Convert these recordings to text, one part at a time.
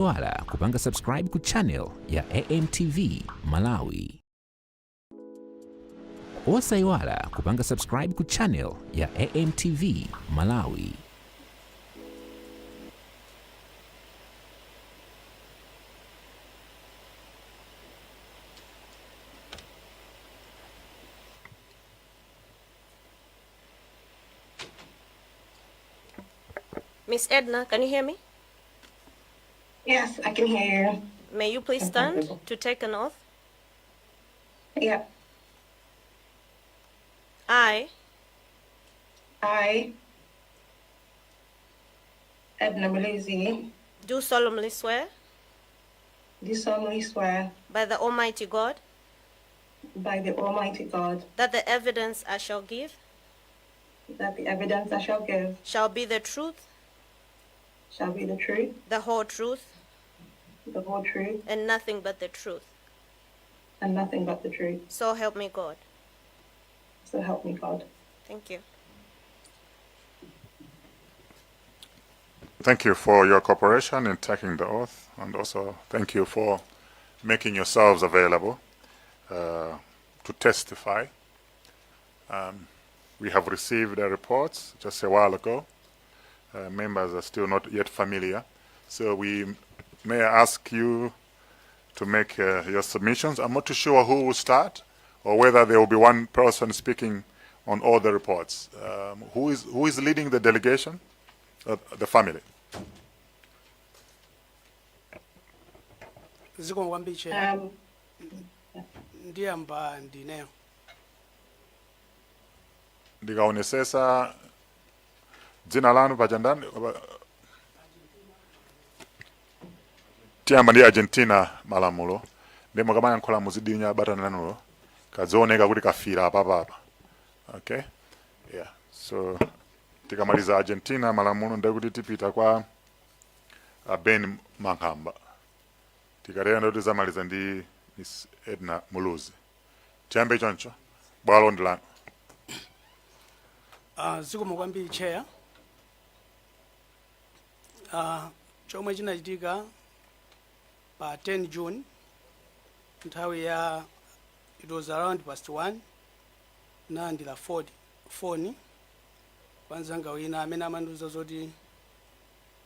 Osaiwala kupanga subscribe ku channel ya AMTV Malawi. Osaiwala kupanga subscribe ku channel ya AMTV Malawi. Miss Edna, can you hear me? Yes, I can hear you. May you please stand to take an oath? Yeah. I I, Edna Muluzi, do solemnly swear do solemnly swear by the Almighty God by the Almighty God that the evidence I shall give that the evidence I shall give shall be the truth, shall be the truth, the whole truth, the whole truth, and nothing but the truth. and nothing but the truth. So help me God. So help me God. Thank you. Thank you for your cooperation in taking the oath, and also thank you for making yourselves available to testify. We have received the reports just a while ago. Members are still not yet familiar, so we may ask you to make your submissions. I'm not too sure who will start or whether there will be one person speaking on all the reports. Who is leading the delegation? The family. Zikomo kwambiri, Chair. Ndiyamba ndineyo. Ndikaonesesa dzina lanu paja ndani? Tiyamba ndi Argentina Malamulo, ndi mukamayankhula muzidinya batani lanulo, kadzioneka kuti kafira apapapa. Okay, yeah, so tikamaliza Argentina Malamulo, ndekuti tipita kwa a Ben Mankhamba. Tikatero ndekuti zamaliza ndi Miss Edna Muluzi. Tiyambe choncho, bwalo ndi lanu. Zikomo kwambiri, Chair. Chomwe chinachitika pa 10 June, nthawi ya, it was around past 1, nalandira foni kwa mzanga wina amene amandiuza zoti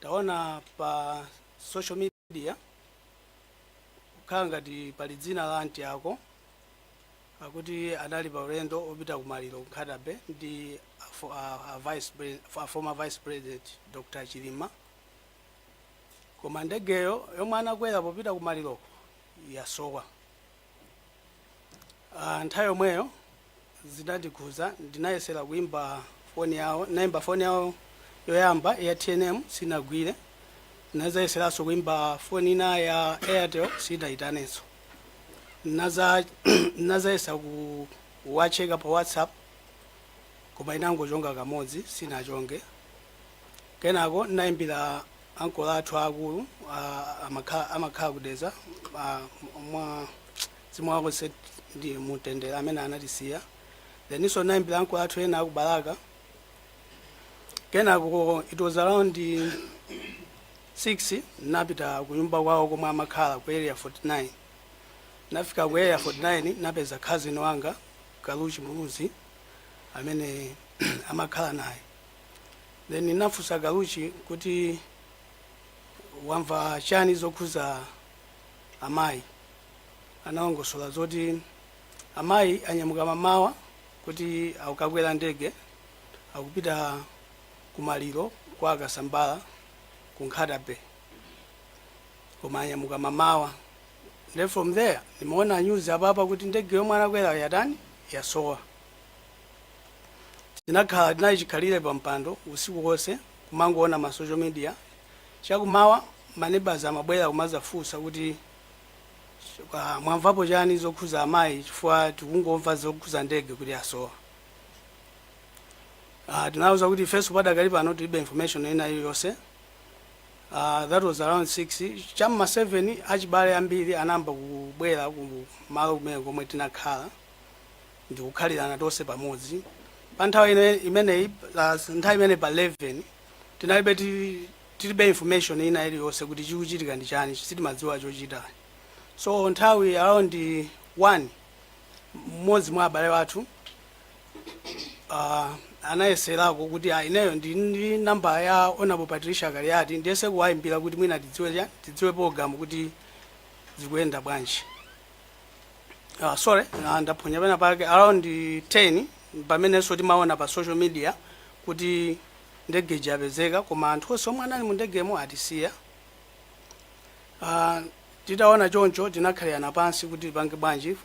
taona pa social media kukhala ngati pali dzina la anti ako, akuti anali pa ulendo opita kumaliro ku Nkhata Bay ndi a former Vice President Dr. Chilima, koma ndegeyo yomwe anakwera popita kumaliroko yasowa. Nthawi yomweyo zinandikhuza. Ndinayesera kuimba foni yawo, nayimba foni yawo yoyamba ya TNM, sinagwire. Nazayeseranso kuimba foni ina ya Airtel, sinayitanenso. Nazayesa kuwacheka pa WhatsApp, koma inangochonga kamodzi, sinachonge. Kenako nayimbira ankolo athu akulu, amakhala kudeza, mwa mzimu wako se ndi mutendere, amene anatisiya. Then inso nayimbira ankolo athu ena akubalaka. Kenako it was around 6, napita kunyumba kwawo komwe amakhala ku Area 49. Nafika ku Area 49, napeza cousin wanga Kaluchi Muluzi amene amakhala naye. Then nafunsa Kaluchi kuti wamva chani zokhuza amayi. Analongosola zoti amayi anyamuka mamawa kuti akukakwera ndege, akupita kumaliro kwa Akasambala ku Nkhata Bay, koma anyamuka mamawa. Then from there nimaona news apapa kuti ndege yomwe anakwera yatani? Yasowa. Tinakhala tinali chikhalire pa mpando usiku wonse kumangoona ma social media. Chakumawa maneighbors amabwera kumazafunsa kuti mwamvapo chani zokhuza amayi, chifukwa tikungomva zokhuza ndege kuti yasowa. Tinawuza kuti ifenso padakali pano tilibe information ina iliyonse. That was around 6. Cham'ma 7 achibale ambiri anayamba kubwera ku malo kumene komwe tinakhala ndikukhalirana tonse pamodzi. Pa nthawi imeneyi, nthawi imene pa 11 tinalibe. Tilibe information ina iliyonse kuti chikuchitika ndi chani, sitimadziwa chochita. So nthawi around 1, mmodzi mwa abale wathu anayeserako kuti ineyo ndi namba ya Honorable Patricia Kaliati, ndiyese kuwayimbira kuti mwina tidziwe cha tidziwe program kuti zikuyenda bwanji. Sorry, ndaphonya pena pake. Around 10 pamenenso timaona pa social media kuti ndege ija yapezeka, koma anthu onse omwe anali mu ndegemo atisiya. Titaona choncho tinakhalirana pansi kuti tipange bwanji.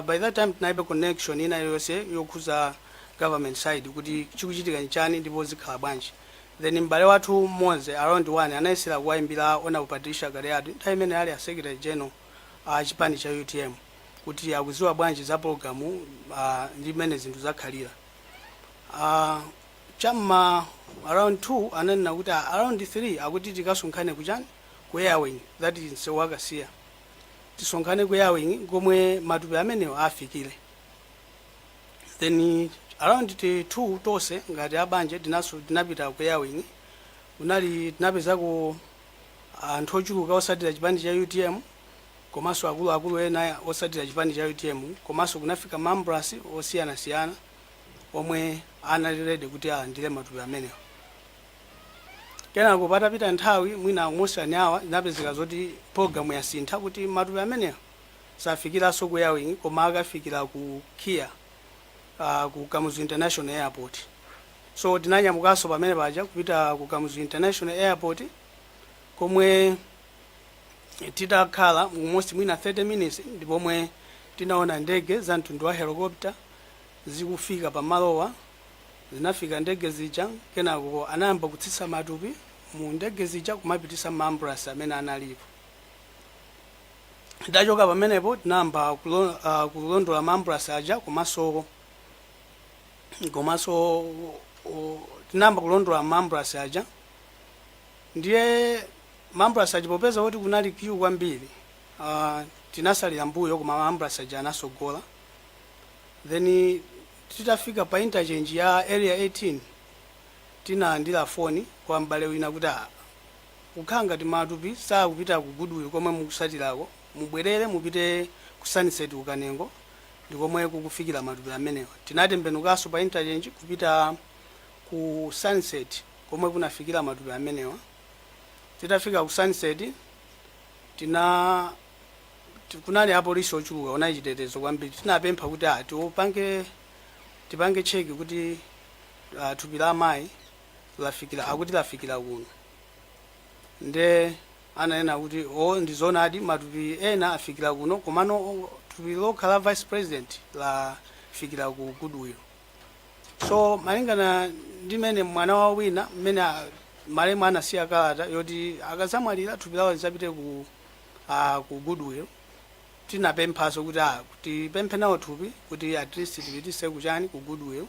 By that time tinalibe connection ina iliyonse yokhuza government side kuti chikuchitika nchani ndipo zikhala bwanji. Then m'bale wathu mmodzi around 1 anayesera kuwayimbira Honorable Patricia Kaliati, nthawi imene ali a secretary general a chipani cha UTM, kuti akuziwa bwanji za program ndi mmene zinthu zakhalira. Chamma around 2 ananena kuti around 3 akuti tikasonkhane kuchani, ku Airwing, that is msewu wa Kasiya, tisonkhane ku Airwing komwe matupi amenewo afikire. Then around 2 tonse ngati abanja tinaso tinapita ku Airwing. Kunali tinapezako anthu ochuluka osatira chipani cha UTM, komanso akuluakulu ena osatira chipani cha UTM, komanso kunafika maambulance osiyanasiyana omwe anali ready kuti alandire matupi amenewo. Kenako patapita nthawi mwina almost an hour, zinapezeka zoti program yasintha kuti matupi amenewo safikiranso ku Airwing, koma akafikira ku KIA, ku Kamuzu International Airport. So tinanyamukanso pamene paja kupita ku Kamuzu International Airport, komwe titakhala almost mwina 30 minutes ndipomwe tinaona ndege za mtundu wa helicopter zikufika pamalowa. Zinafika ndege zija, kenako anayamba kutsitsa matupi mu ndege zija kumapitisa maambulance amene analipo. Tachoka pamenepo tinayamba kulondola maambulance aja, komanso tinayamba kulondola maambulance aja. Ndiye maambulance aja, popeza kuti kunali queue kwambiri, tinasalira mbuyo, koma maambulance aja anasogola. Then titafika pa interchange ya Area 18, tinalandira foni kwa m'bale wina kuti kukhala ngati matupi sakupita ku Goodwill komwe mukusatirako, mubwerere mupite ku Sunset ku Kanengo, ndikomwe kukufikira matupi amenewa. Tinatembenukanso pa interchange kupita ku Sunset komwe kunafikira matupi amenewa. Titafika ku Sunset kunali apolisi ochuluka, kunali chitetezo kwambiri. Tinapempha kuti tipange check kuti thupi la amayi lafikira, akuti lafikira kuno. Nde ananena kuti o, ndizonadi, matupi ena afikira kuno, komano thupi lokha la vice president lafikira ku Goodwill. So malingana ndi mmene mwana wawo wina, mmene malemu anasiya kalata yoti akazamwalira thupi lawo lizapite ku Goodwill, tinapemphaso kuti tipemphe nawo thupi kuti at least tipitise kuchani, ku Goodwill,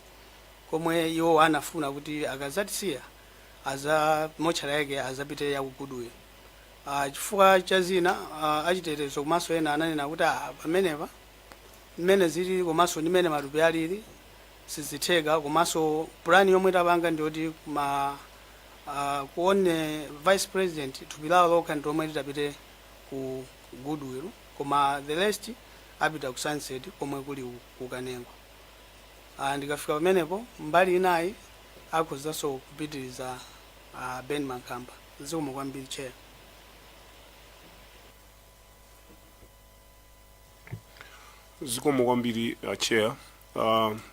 komwe iwo anafuna kuti akazatisiya aza mortuary yake azapite ya ku Goodwill. Chifukwa cha zina, achitetezo komanso ena ananena kuti pamenepa mmene zilili komanso ndi mmene matupi alili sizitheka, komanso plan yomwe tapanga ndiyoti ma kuone vice president thupi lawo lokha ndi lomwe litapite ku Goodwill, koma the rest apita ku Sunset komwe kuli ku Kanengo. Ndikafika pamenepo mbali inayi akhozanso kupitiriza Ben Mankhamba. Zikomo kwambiri, Chair. Zikomo kwambiri, Chair.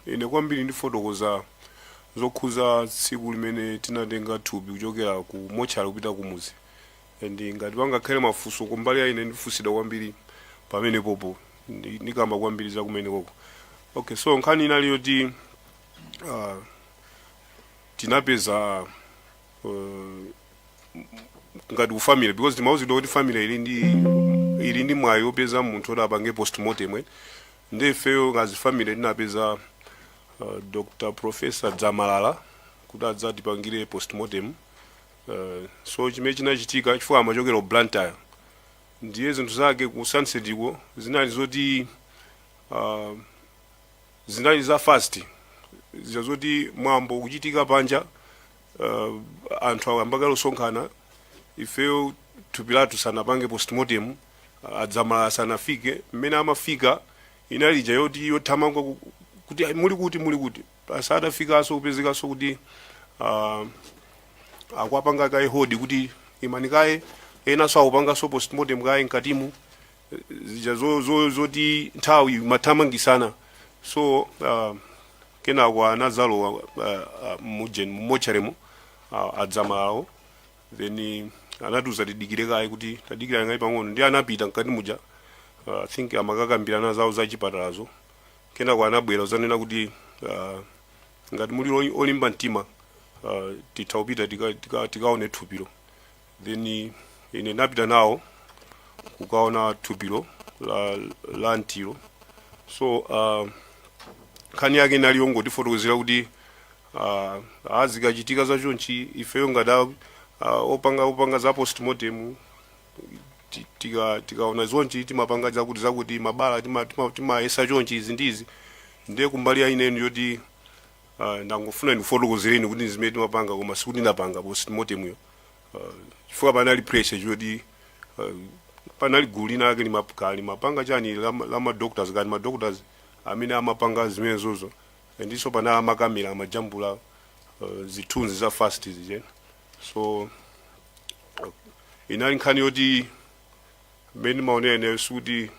Ine kwambiri ndifotokoza zokhuza tsiku limene tinatenga thupi kuchokera ku mochari kupita kumuzi, and ngati pangakhale mafunso kumbali ya ine ndifunsidwa kwambiri pamene popo ndikamba kwambiri za kumene koko. Okay, so nkhani inali yoti tinapeza ngati ku family, because timauzidwa kuti family ili ndi mwayi wopeza munthu oti apange postmortem, eh. Ndi ifeyo ngati family tinapeza Dr Professor Dzamalala kuti adzatipangire postmortem. So chimene chinachitika, chifukwa amachokera ku Blantyre, ndiye zinthu zake ku Sunset iko zinali zoti zinali za fast, zija zoti mwambo kuchitika panja. Anthu ayamba kusonkhana, ifeyo thupi lathu sanapange postmortem, adzamala sanafike. Mmene amafika inali ija yoti yothamanga kuti, "Ai, muli kuti, muli kuti?" Pasadafikanso kupezekanso kuti akuapanga kaye hold kuti imani kaye, enanso akupanganso postmortem kaye mkatimu, zija zoti nthawi mathamangisana. So kenako anadzalowa mujen mumocharemo adzamalawo, then anatiuza tidikire kaye, kuti tadikira kaye pang'ono, ndi anapita mkati muja. I think amakakambirana zawo za chipatalazo. Kenako anabwera uzanena kuti ngati muli olimba mtima, titha kupita tikaone thupilo. Then ine napita nawo kukaona thupilo la ntiro. So nkhani yake inali yongotifotokozera kuti azikachitika zachonchi, ifeyo ngati opanga za postmortem, tikaona zonchi timapanga zakuti zakuti, mabala timayesa chonchi, izi ndizi. Ndiye kumbali ya ineni yoti ndangofuna ndifotokozereni kuti zimene timapanga, koma sikuti ndapanga postmortem yo, chifukwa panali pressure choti panali gulu lina ake limapanga chani la ma doctors, kani ma doctors amene amapanga zimenezozo, ndiso panali amakamera amajambula zithunzi za fast zije. So inali nkhani yoti mmene maonera ineyo sikuti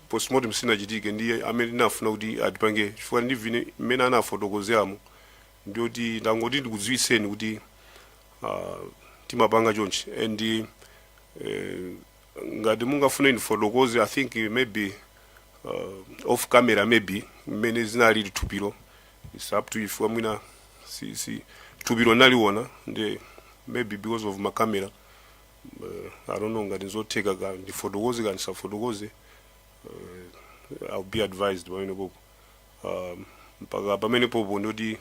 postmortem sinachitike, ndiye amene ndinafuna kuti atipange, chifukwa ndivine mmene anafotokozeramo, ndiyoti ndangoti ndikudziwitseni kuti timapanga chonchi. And ngati mungafune ndifotokoze, I think maybe off camera, maybe mmene zinali thupilo, it's up to you, chifukwa mwina si thupilo naliona ndi maybe because of ma camera, I don't know ngati nzotheka ka ndifotokoze ka ndisafotokoze. I'll be advised pamene popo. Mpaka pamene popo ndoti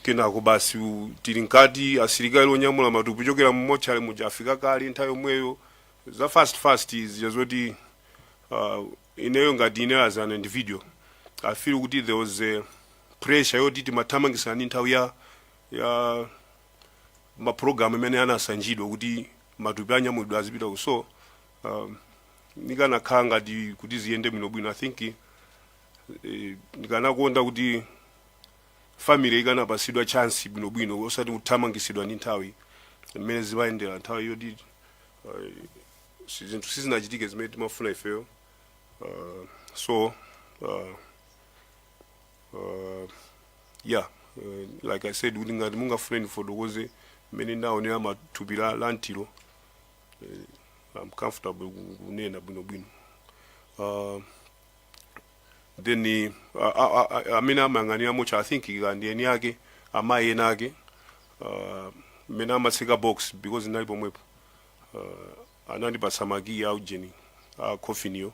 kenako basi tili nkati, asilikali onyamula matupi kuchokera mu mochari muja afika kale nthawi yomweyo, za fast fast zija zoti ineyo ngati ine as an individual, I feel kuti there was a pressure yoti timathamangisana ndi nthawi ya mapulogalamu imene anasanjidwa kuti matupi anyamulidwe azipita ku. So nikanakhala ngati kuti ziyende bwinobwino, I think ndikanakonda kuti family ikanapasidwa chance bwinobwino, osati kuthamangisidwa ndi nthawi mmene zimayendera, nthawi yoti zinthu sizinachitike zimene timafuna ifeyo. So yeah, like I said, kuti ngati mungafune ndifotokoze mmene ndaonera mathupi la ntiro, I'm comfortable kunena bwinobwino. Then amene amayang'anira mocha, I think kandi eni ake, amayi ena ake, mmene amatseka box, because ndinali pomwepo, anandipatsa makiyi a ujeni a coffin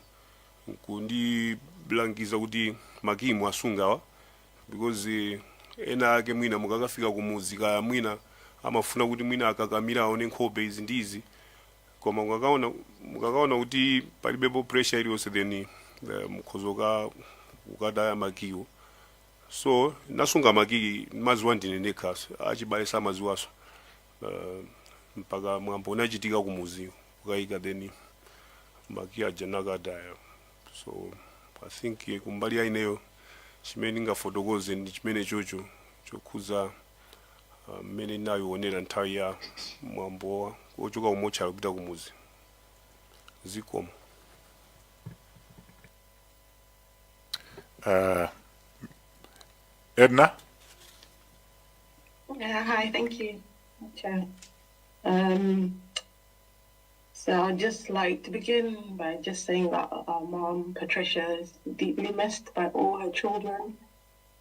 kundilangiza kuti makiyi mwasungawa, because ena ake mwina mukakafika kumuzi, kaya mwina amafuna kuti mwina akakamira aone nkhope, izi ndi izi, koma mukakaona kuti palibepo pressure iliyonse, then mukhoza kukataya makiwo. So nasunga makiyi, maziwa ndine ndekha, achibale samaziwaso, mpaka mwambo unachitika kumuzi ukayika, then makiyi aja nakataya. So I think kumbali ya ineyo chimene ndingafotokoze ndi chimene chocho chokhuza mmene ndinayionera nthawi ya mwambo wochoka kumotchala kupita kumuzi. Zikomo. Edna? Yeah, hi, thank you, Chair. So I'd just like to begin by just saying that our mom, Patricia, is deeply missed by all her children,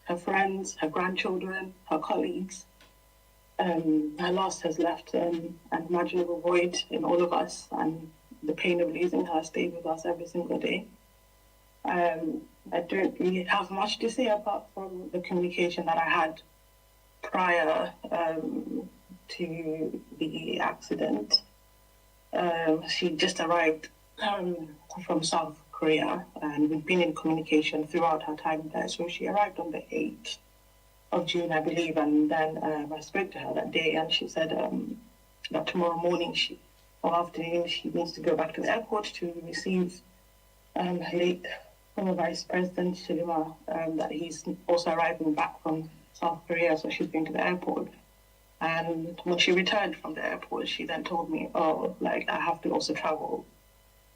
her friends, her grandchildren, her colleagues. Her loss has left an unimaginable void in all of us, and the pain of losing her stays with us every single day. I don't really have much to say apart from the communication that I had prior to the accident. She just arrived from South Korea, and we've been in communication throughout her time there. So she arrived on the 8th. of June, I believe. And then I spoke to her that day, and she said that tomorrow morning or afternoon she needs to go back to the airport to receive late former Vice President Chilima, that he's also arriving back from South Korea, so she's going to the airport. And when she returned from the airport, she then told me, oh, like, I have to also travel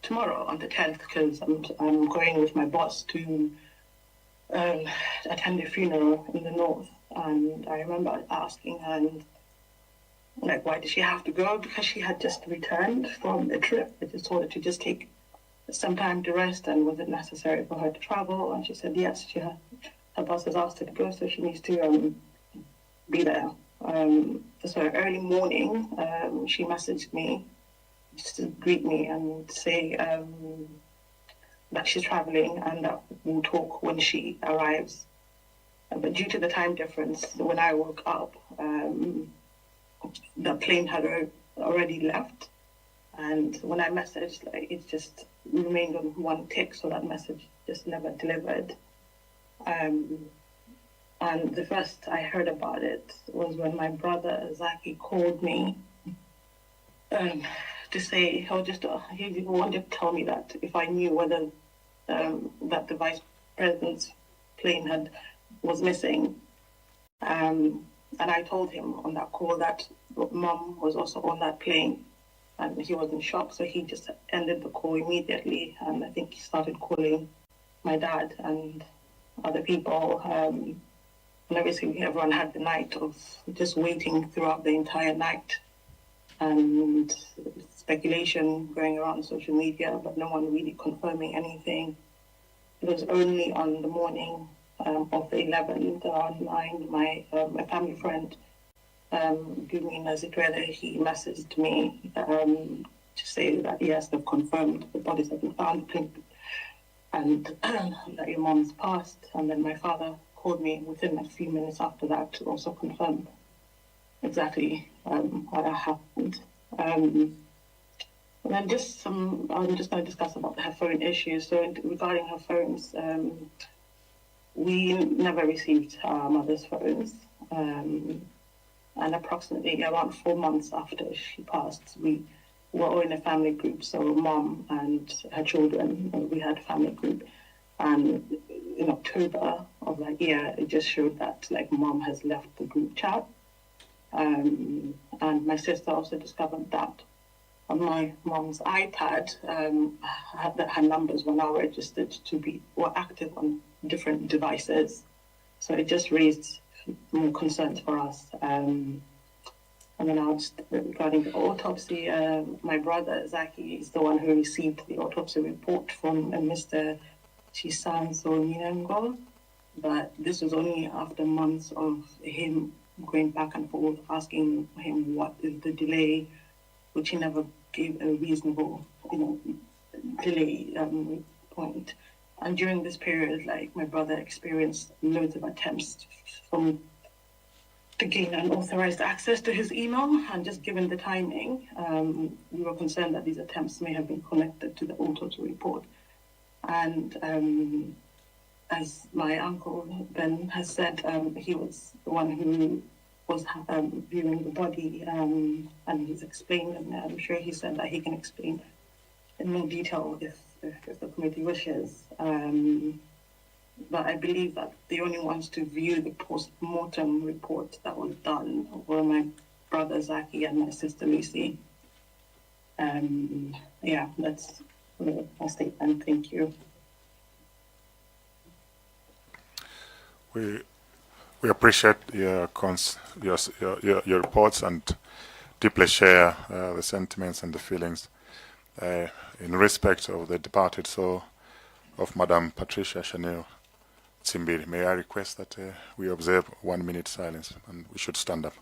tomorrow on the 10th because I'm going with my boss to attend a funeral in the north. And I remember asking her, and like, why did she have to go? Because she had just returned from a trip. I just told her to just take some time to rest, and was it necessary for her to travel? And she said yes, her boss has asked her to go, so she needs to be there. So early morning, she messaged me just to greet me and say that she's traveling and that we'll talk when she arrives. But due to the time difference, when I woke up, the plane had already left. And when I messaged, like, it just remained on one tick, so that message just never delivered. And the first I heard about it was when my brother Zaki called me to say, or just he wanted to tell me that if I knew whether that the vice president's plane was missing. And I told him on that call that Mom was also on that plane, and he was in shock, so he just ended the call immediately. And I think he started calling my dad and other people. And obviously everyone had the night of just waiting throughout the entire night and speculation going around social media, but no one really confirming anything. It was only on the morning of the 11th, around 9, my family friend, Gumina Zitwele, he messaged me to say that yes, they've confirmed the bodies have been found and that your mom's passed. And then my father called me within a few minutes after that to also confirm exactly what had happened. And then just some, I'm just going to discuss about her phone issues. So regarding her phones, we never received our mother's phones. And approximately around 4 months after she passed, we were all in a family group. So Mom and her children, we had a family group. And in October of that year, it just showed that like Mom has left the group chat. And my sister also discovered that on my mom's iPad, that her numbers were now registered to be were active on different devices. So it just raised more concerns for us. And then I'll just, regarding the autopsy, my brother Zaki is the one who received the autopsy report from Mr. Chisanzo Minengo. But this was only after months of him going back and forth, asking him what is the delay, which he never gave a reasonable, delay point. And during this period, like, my brother experienced loads of attempts to gain unauthorized access to his email, and just given the timing, we were concerned that these attempts may have been connected to the autopsy report. And as my uncle Ben has said, he was the one who was viewing the body, and he's explained, and I'm sure he said that he can explain in more detail if the committee wishes. But I believe that the only ones to view the post-mortem report that was done were my brother Zaki and my sister Lucy. Yeah, that's my statement. Thank you. We appreciate your reports and deeply share the sentiments and the feelings in respect of the departed soul of Madam Patricia Shanil Dzimbiri. May I request that we observe 1 minute silence, and we should stand up.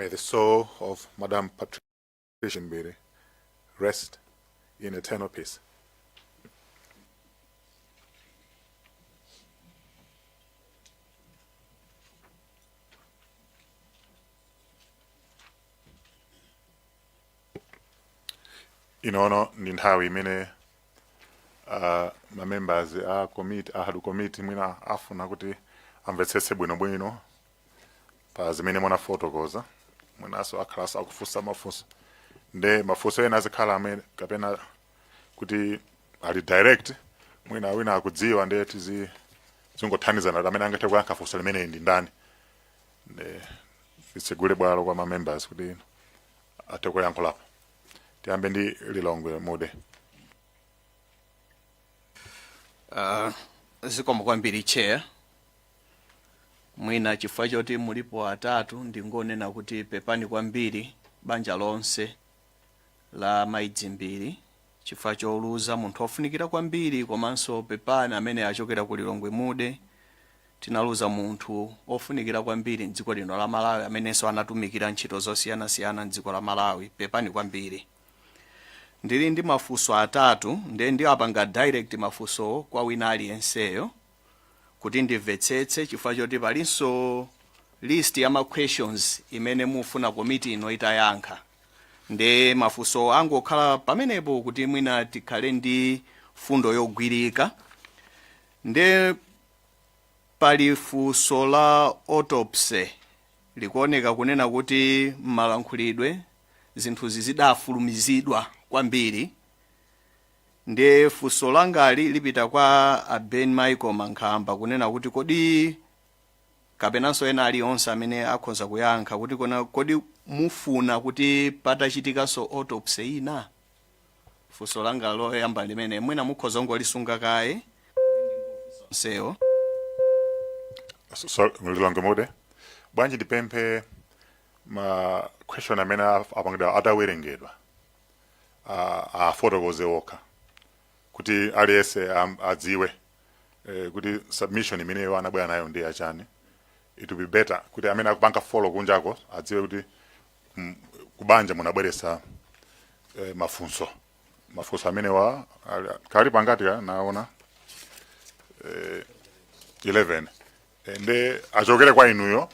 May the soul of Madam Patricia Dzimbiri rest in eternal peace. Inono ndi nthawi imene ma members a committee, a hadu committee, mwina afuna kuti amvetsetse bwinobwino pa zimene munafotokoza. Mwinanso akhalanso akufunsa mafunso, nde mafunso ena azikhala amene kapena kuti ali direct, mwina wina akudziwa, nde tizi zingothandizana kuti amene angathe kuyankha funso limeneyi ndi ndani. Nde titsegule bwalo kwa ma members kuti athe kuyankhulapo. Tiyambe ndi Lilongwe Mude. Zikomo kwambiri, Chair. Mwina chifukwa choti mulipo atatu, ndingonena kuti pepani kwambiri banja lonse la Mayi Dzimbiri chifukwa choluza munthu ofunikira kwambiri, komanso pepani amene achokera ku Lilongwe Mude. Tinaluza munthu ofunikira kwambiri mdziko lino la Malawi, amenenso anatumikira ntchito zosiyanasiyana mdziko la Malawi. Pepani kwambiri. Ndili ndi mafunso atatu, ndiye ndiwapanga direct mafunso kwa wina aliyenseyo kuti ndimvetsetse, chifukwa choti palinso list ya ma questions imene mufuna komiti ino itayankha. Nde mafunso angokhala pamenepo kuti mwina tikhale ndi fundo yogwirika. Nde pali funso la autopsy. Likuoneka kunena kuti m'malankhulidwe zinthuzi zidafulumizidwa kwambiri. Ndiye funso langali lipita kwa a Ben Michael Mankhamba kunena kuti kodi, kapenanso ena alionse amene akhoza kuyankha kuti kona, kodi mufuna kuti patachitikanso autopsy ina? Funso langa loyamba limene mwina mukhoza kungolisunga kaye onsewo. So, Lilongwe Mude, bwanji ndipemphe ma question amene apangidwa atawerengedwa afotokoze okha kuti aliyense adziwe kuti submission imeneyo anabwera nayo ndi achani. It will be better kuti amene akupanga follow kunjako adziwe kuti kubanja munabweresa mafunso. Mafunso amenewa kali pangati ka naona 11. Nde achokere kwa inuyo.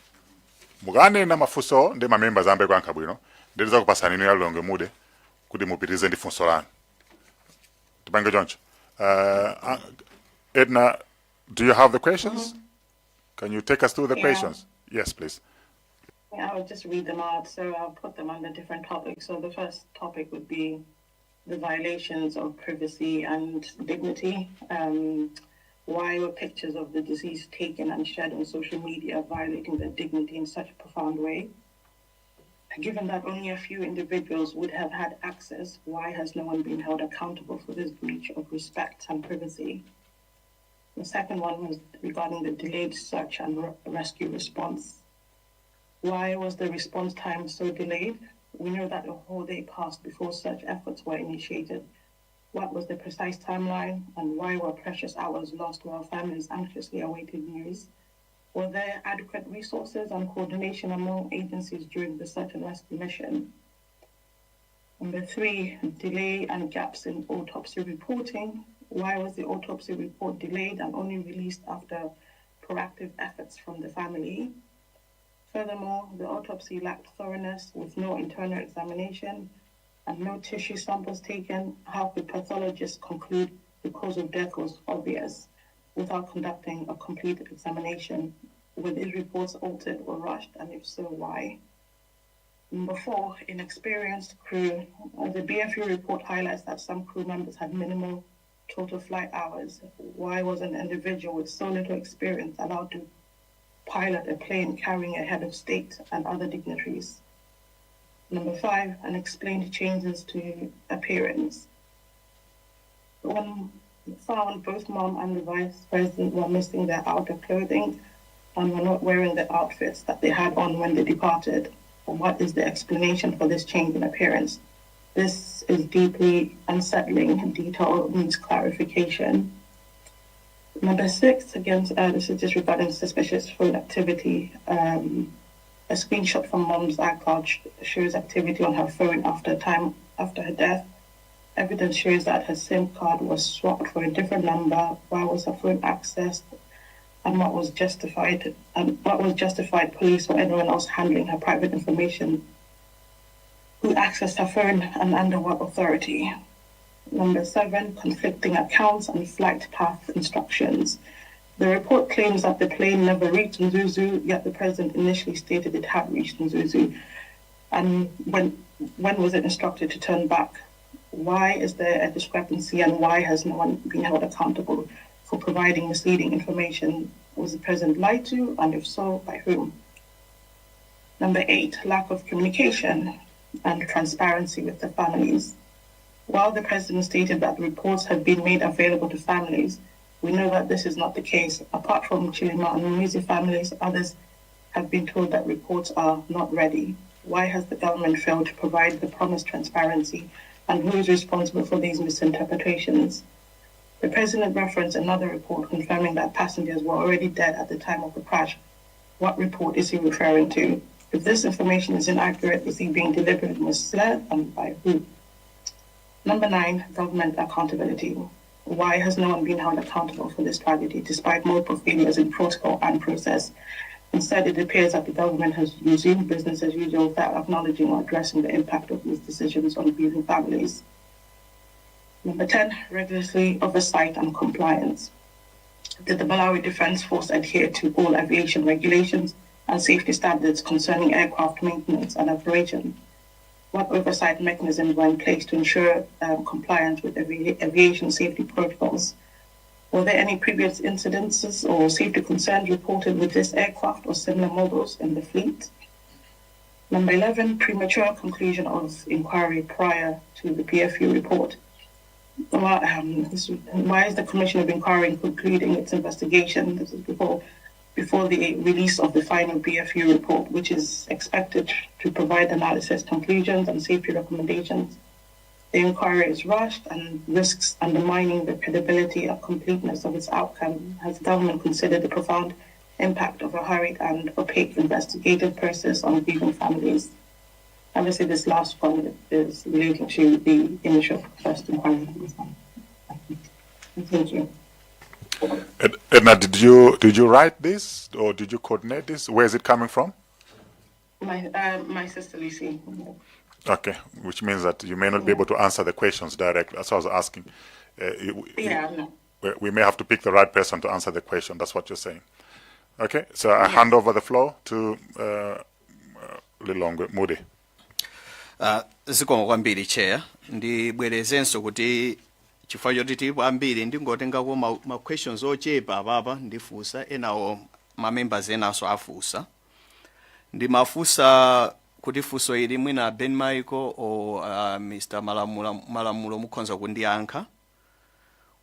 Mukanena mafunso ndi ma members ambe kuyankha bwino, ndi tidzakupasani inu ya Lilongwe Mude kuti mupitirize ndi funso lanu. Tipange choncho. Edna, do you have the questions? Can you take us through the Yeah. questions? Yes, please. Yeah, I'll just read them out. So I'll put them under different topics. So the first topic would be the violations of privacy and dignity. Why were pictures of the deceased taken and shared on social media, violating their dignity in such a profound way? Given that only a few individuals would have had access, why has no one been held accountable for this breach of respect and privacy? The second one was regarding the delayed search and rescue response. Why was the response time so delayed? We know that a whole day passed before search efforts were initiated. What was the precise timeline, and why were precious hours lost while families anxiously awaited news? Were there adequate resources and coordination among agencies during the search and rescue mission? Number three, delay and gaps in autopsy reporting. Why was the autopsy report delayed and only released after proactive efforts from the family? Furthermore, the autopsy lacked thoroughness, with no internal examination and no tissue samples taken. How could pathologists conclude the cause of death was obvious without conducting a complete examination? Were these reports altered or rushed, and if so, why? Number four, inexperienced crew. The BFU report highlights that some crew members had minimal total flight hours. Why was an individual with so little experience allowed to pilot a plane carrying a head of state and other dignitaries? Number five, unexplained changes to appearance. When found, both mom and the vice president were missing their outer clothing and were not wearing the outfits that they had on when they departed. What is the explanation for this change in appearance? This is deeply unsettling. Detail needs clarification. Number six, again, this is just regarding suspicious phone activity. A screenshot from Mom's iCloud shows activity on her phone after her death. Evidence shows that her SIM card was swapped for a different number. Why was her phone accessed? And what was justified police or anyone else handling her private information? Who accessed her phone and under what authority? Number seven, conflicting accounts and flight path instructions. The report claims that the plane never reached Mzuzu, yet the president initially stated it had reached Mzuzu. And when was it instructed to turn back? Why is there a discrepancy, and why has no one been held accountable for providing misleading information? Was the president lied to, and if so, by whom? Number eight, lack of communication and transparency with the families. While the president stated that the reports have been made available to families, we know that this is not the case. Apart from Chilima and Muluzi families, others have been told that reports are not ready. Why has the government failed to provide the promised transparency, and who is responsible for these misinterpretations? The president referenced another report confirming that passengers were already dead at the time of the crash. What report is he referring to? If this information is inaccurate, is he being deliberately misled, and by who? Number nine, government accountability. Why has no one been held accountable for this tragedy, despite multiple failures in protocol and process? Instead, it appears that the government has resumed business as usual without acknowledging or addressing the impact of these decisions on grieving families. Number 10, regulatory oversight and compliance. Did the Malawi Defense Force adhere to all aviation regulations and safety standards concerning aircraft maintenance and operation? What oversight mechanisms were in place to ensure compliance with aviation safety protocols? Were there any previous incidences or safety concerns reported with this aircraft or similar models in the fleet? Number 11, premature conclusion of inquiry prior to the BFU report. Why is the Commission of Inquiry concluding its investigation? This is before the release of the final BFU report, which is expected to provide analysis, conclusions, and safety recommendations. The inquiry is rushed and risks undermining the credibility and completeness of its outcome. Has the government considered the profound impact of a hurried and opaque investigative process on grieving families? Obviously, this last one is relating to the initial first inquiry. Thank you. Edna, did you write this or did you coordinate this? Where is it coming from? My sister Lucy. Okay, which means that you may not be able to answer the questions directly. That's what I was asking. Yeah, no. We may have to pick the right person to answer the question. That's what you're saying. Okay, so I hand over the floor to Lilongwe Moody. Zikomo kwambiri, Chair. Ndibwerezenso kuti chifukwa choti tilipo ambiri, ndingotengako ma questions ochepa apapa ndifunsa, enawo ma members enanso afunsa. Ndimafunsa kuti funso ili mwina Ben Michael o Mr Malamulo mukhoza kundiyankha,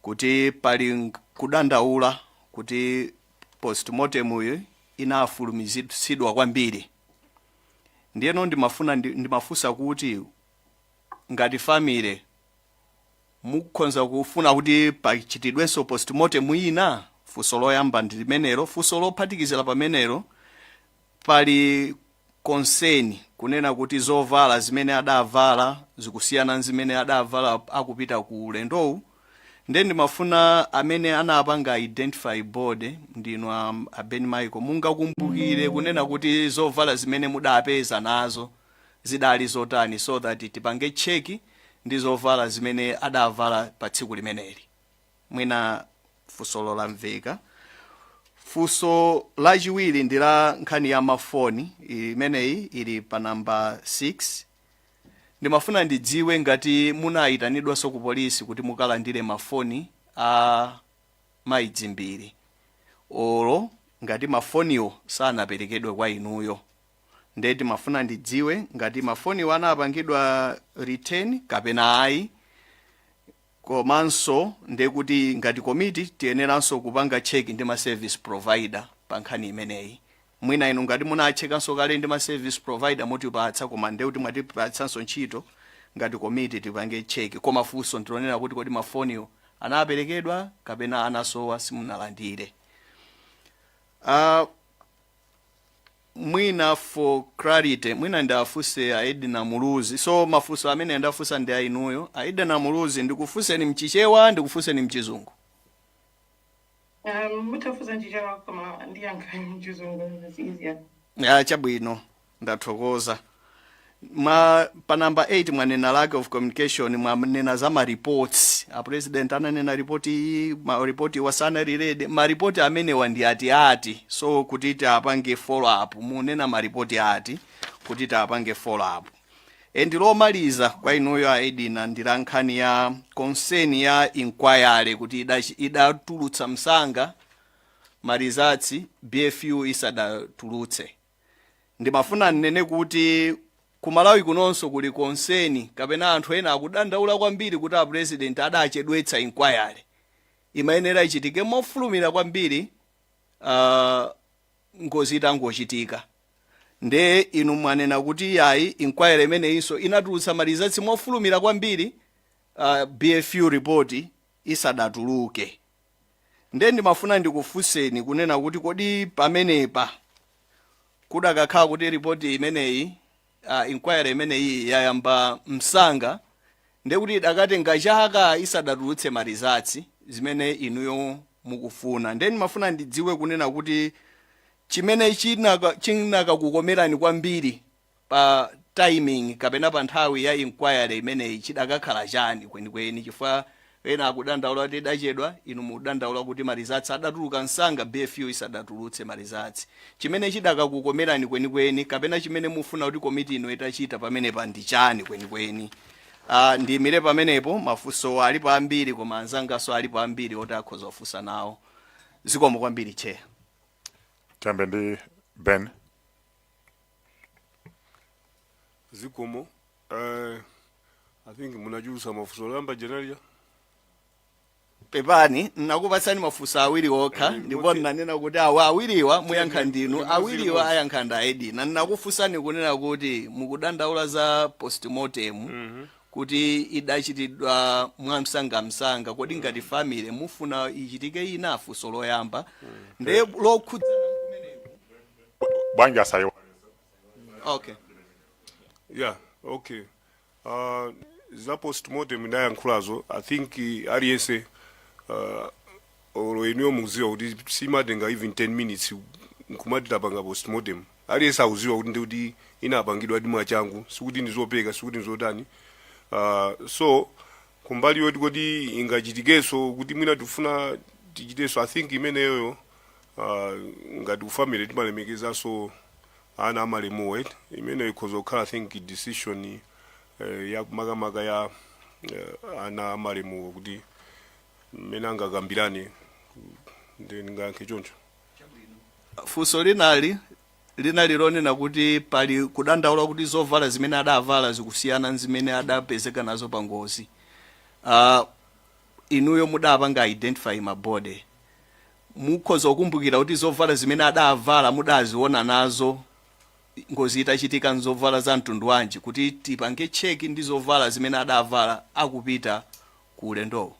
kuti pali kudandaula kuti postmortem uyu inafulumizidwa kwambiri. Ndiyeno ndimafuna ndimafunsa kuti ngati family mukhoza kufuna kuti pachitidwenso postmortem ina? Funso loyamba ndi limenelo. Funso lophatikizira pamenelo, pali concern kunena kuti zovala zimene adavala zikusiyana zimene adavala akupita ku ulendowu. Nde ndimafuna amene anapanga identify body, ndinu a Ben Michael, mungakumbukire kunena kuti zovala zimene mudapeza nazo zidali zotani, so that tipange check ndi zovala zimene adavala pa tsiku limeneli? Mwina funsolo lamveka. Funso lachiwiri ndi la nkhani ya mafoni, imeneyi ili pa namba 6. Ndimafuna ndidziwe ngati munayitanidwanso ku polisi kuti mukalandire mafoni a mayi Dzimbiri, olo ngati mafoniwo sanaperekedwe kwa inuyo. Nde timafuna ndidziwe ngati mafoniwo anapangidwa return kapena ayi. Komanso ndekuti ngati komiti tiyeneranso kupanga check ndi ma service provider pa nkhani imeneyi. Mwina inu ngati munachekanso kale ndi ma service provider mutipatsa, koma ndekuti mwatipatsanso ntchito ngati komiti tipange check. Koma funso ndilonena kuti kodi mafoniwo anaperekedwa kapena anasowa, simunalandire? Mwina for clarity, mwina ndafunse a Edna Muluzi. So mafunso amene ndafunsa ndi ainuyo, a Edna Muluzi, ndikufunseni mchichewa, ndikufunseni mchizungu? Mutafunsa nchichewa, koma ndiyankha mchizungu, it's easier. Ya, chabwino, ndathokoza. Ma pa number 8 mwanena lack of communication, mwanena za ma reports. A president ananena report iyi, ma report wasanalirede. Ma report amenewa ndi ati ati? So kuti tiapange follow up, munena ma report ati kuti tiapange follow up? And lomaliza kwa inuyo a Edina ndi la nkhani ya concern ya inquiry, kuti idatulutsa msanga ma results BFU isadatulutse. Ndimafuna nnene kuti ku Malawi kunonso kuli concern, kapena anthu ena akudandaula kwambiri kuti a president adachedwetsa inquiry, imayenera ichitike mofulumira kwambiri ngozi itangochitika. Nde inu mwanena kuti yayi, inquiry imeneyinso inatulutsa ma results mofulumira kwambiri BFU report isadatuluke. Nde ndimafuna ndikufunseni kunena kuti kodi pamenepa kudakakhala kuti report imeneyi, inquiry imeneyi yayamba msanga, ndekuti idakatenga chaka isadatulutse ma results zimene inuyo mukufuna. Nde ndimafuna ndidziwe kunena kuti chimene chinakakukomerani kwambiri pa timing kapena pa nthawi ya inquiry imeneyi chidakakhala chani kwenikweni? Chifukwa ena akudandaula kuti idachedwa, inu mukudandaula kuti ma results adatuluka msanga BFU isadatulutse ma results. Chimene chidakakukomerani kwenikweni kapena chimene mufuna kuti komiti ino itachita pamenepa ndi chani kwenikweni? Ndiyimire pamenepo. Mafunso alipo ambiri, koma anzangaso alipo ambiri oti akhoza kufunsa nawo. Zikomo kwambiri, Chair. Tiyambe ndi Ben. Zikomo. I think munachulusa mafunso. Loyamba jenalia. Pepani, nakupatsani mafunso awiri okha, ndipo ndinanena kuti awa awiriwa muyankha ndinu, limodzi, awiriwa limodzi. Ayankha ndi Aedina. Ndinakufunsani kunena kuti mukudandaula za postmortem kuti idachitidwa mwamsangamsanga, kodi ngati family mufuna ichitike ina? Funso loyamba. Ndiye lokhudzana kumeneko Bwanji asayiwa? Okay. Yeah, okay. Za postmortem ndayankhulazo. I think aliyense, olo inuyo mukuziwa kuti simatenga even 10 minutes nkumati tapanga postmortem. Aliyense akuziwa kuti ndikuti inapangidwa ndi mwachangu, sikuti ndizopeka, sikuti ndizotani. So kumbali yoti kodi ingachitikenso kuti mwina tifuna tichitenso, I think imeneyoyo, ngati kufamily timalemekezanso ana amalemuwa, right? Imeneyo ikhoza kukhala, I think, decision ya makamaka ya ana amalemuwa, kuti mmene angakambirane. Ndi ndingayankhe choncho. Funso linali lonena kuti pali kudandaula kuti zovala zimene adavala zikusiyana ndi zimene adapezeka nazo pa ngozi. Inuyo mudapanga identify ma body, mukhoza kukumbukira kuti zovala zimene adavala mudaziona nazo ngozi itachitika nzovala za mtundu wanji, kuti tipange check ndi zovala zimene adavala akupita ku ulendowo?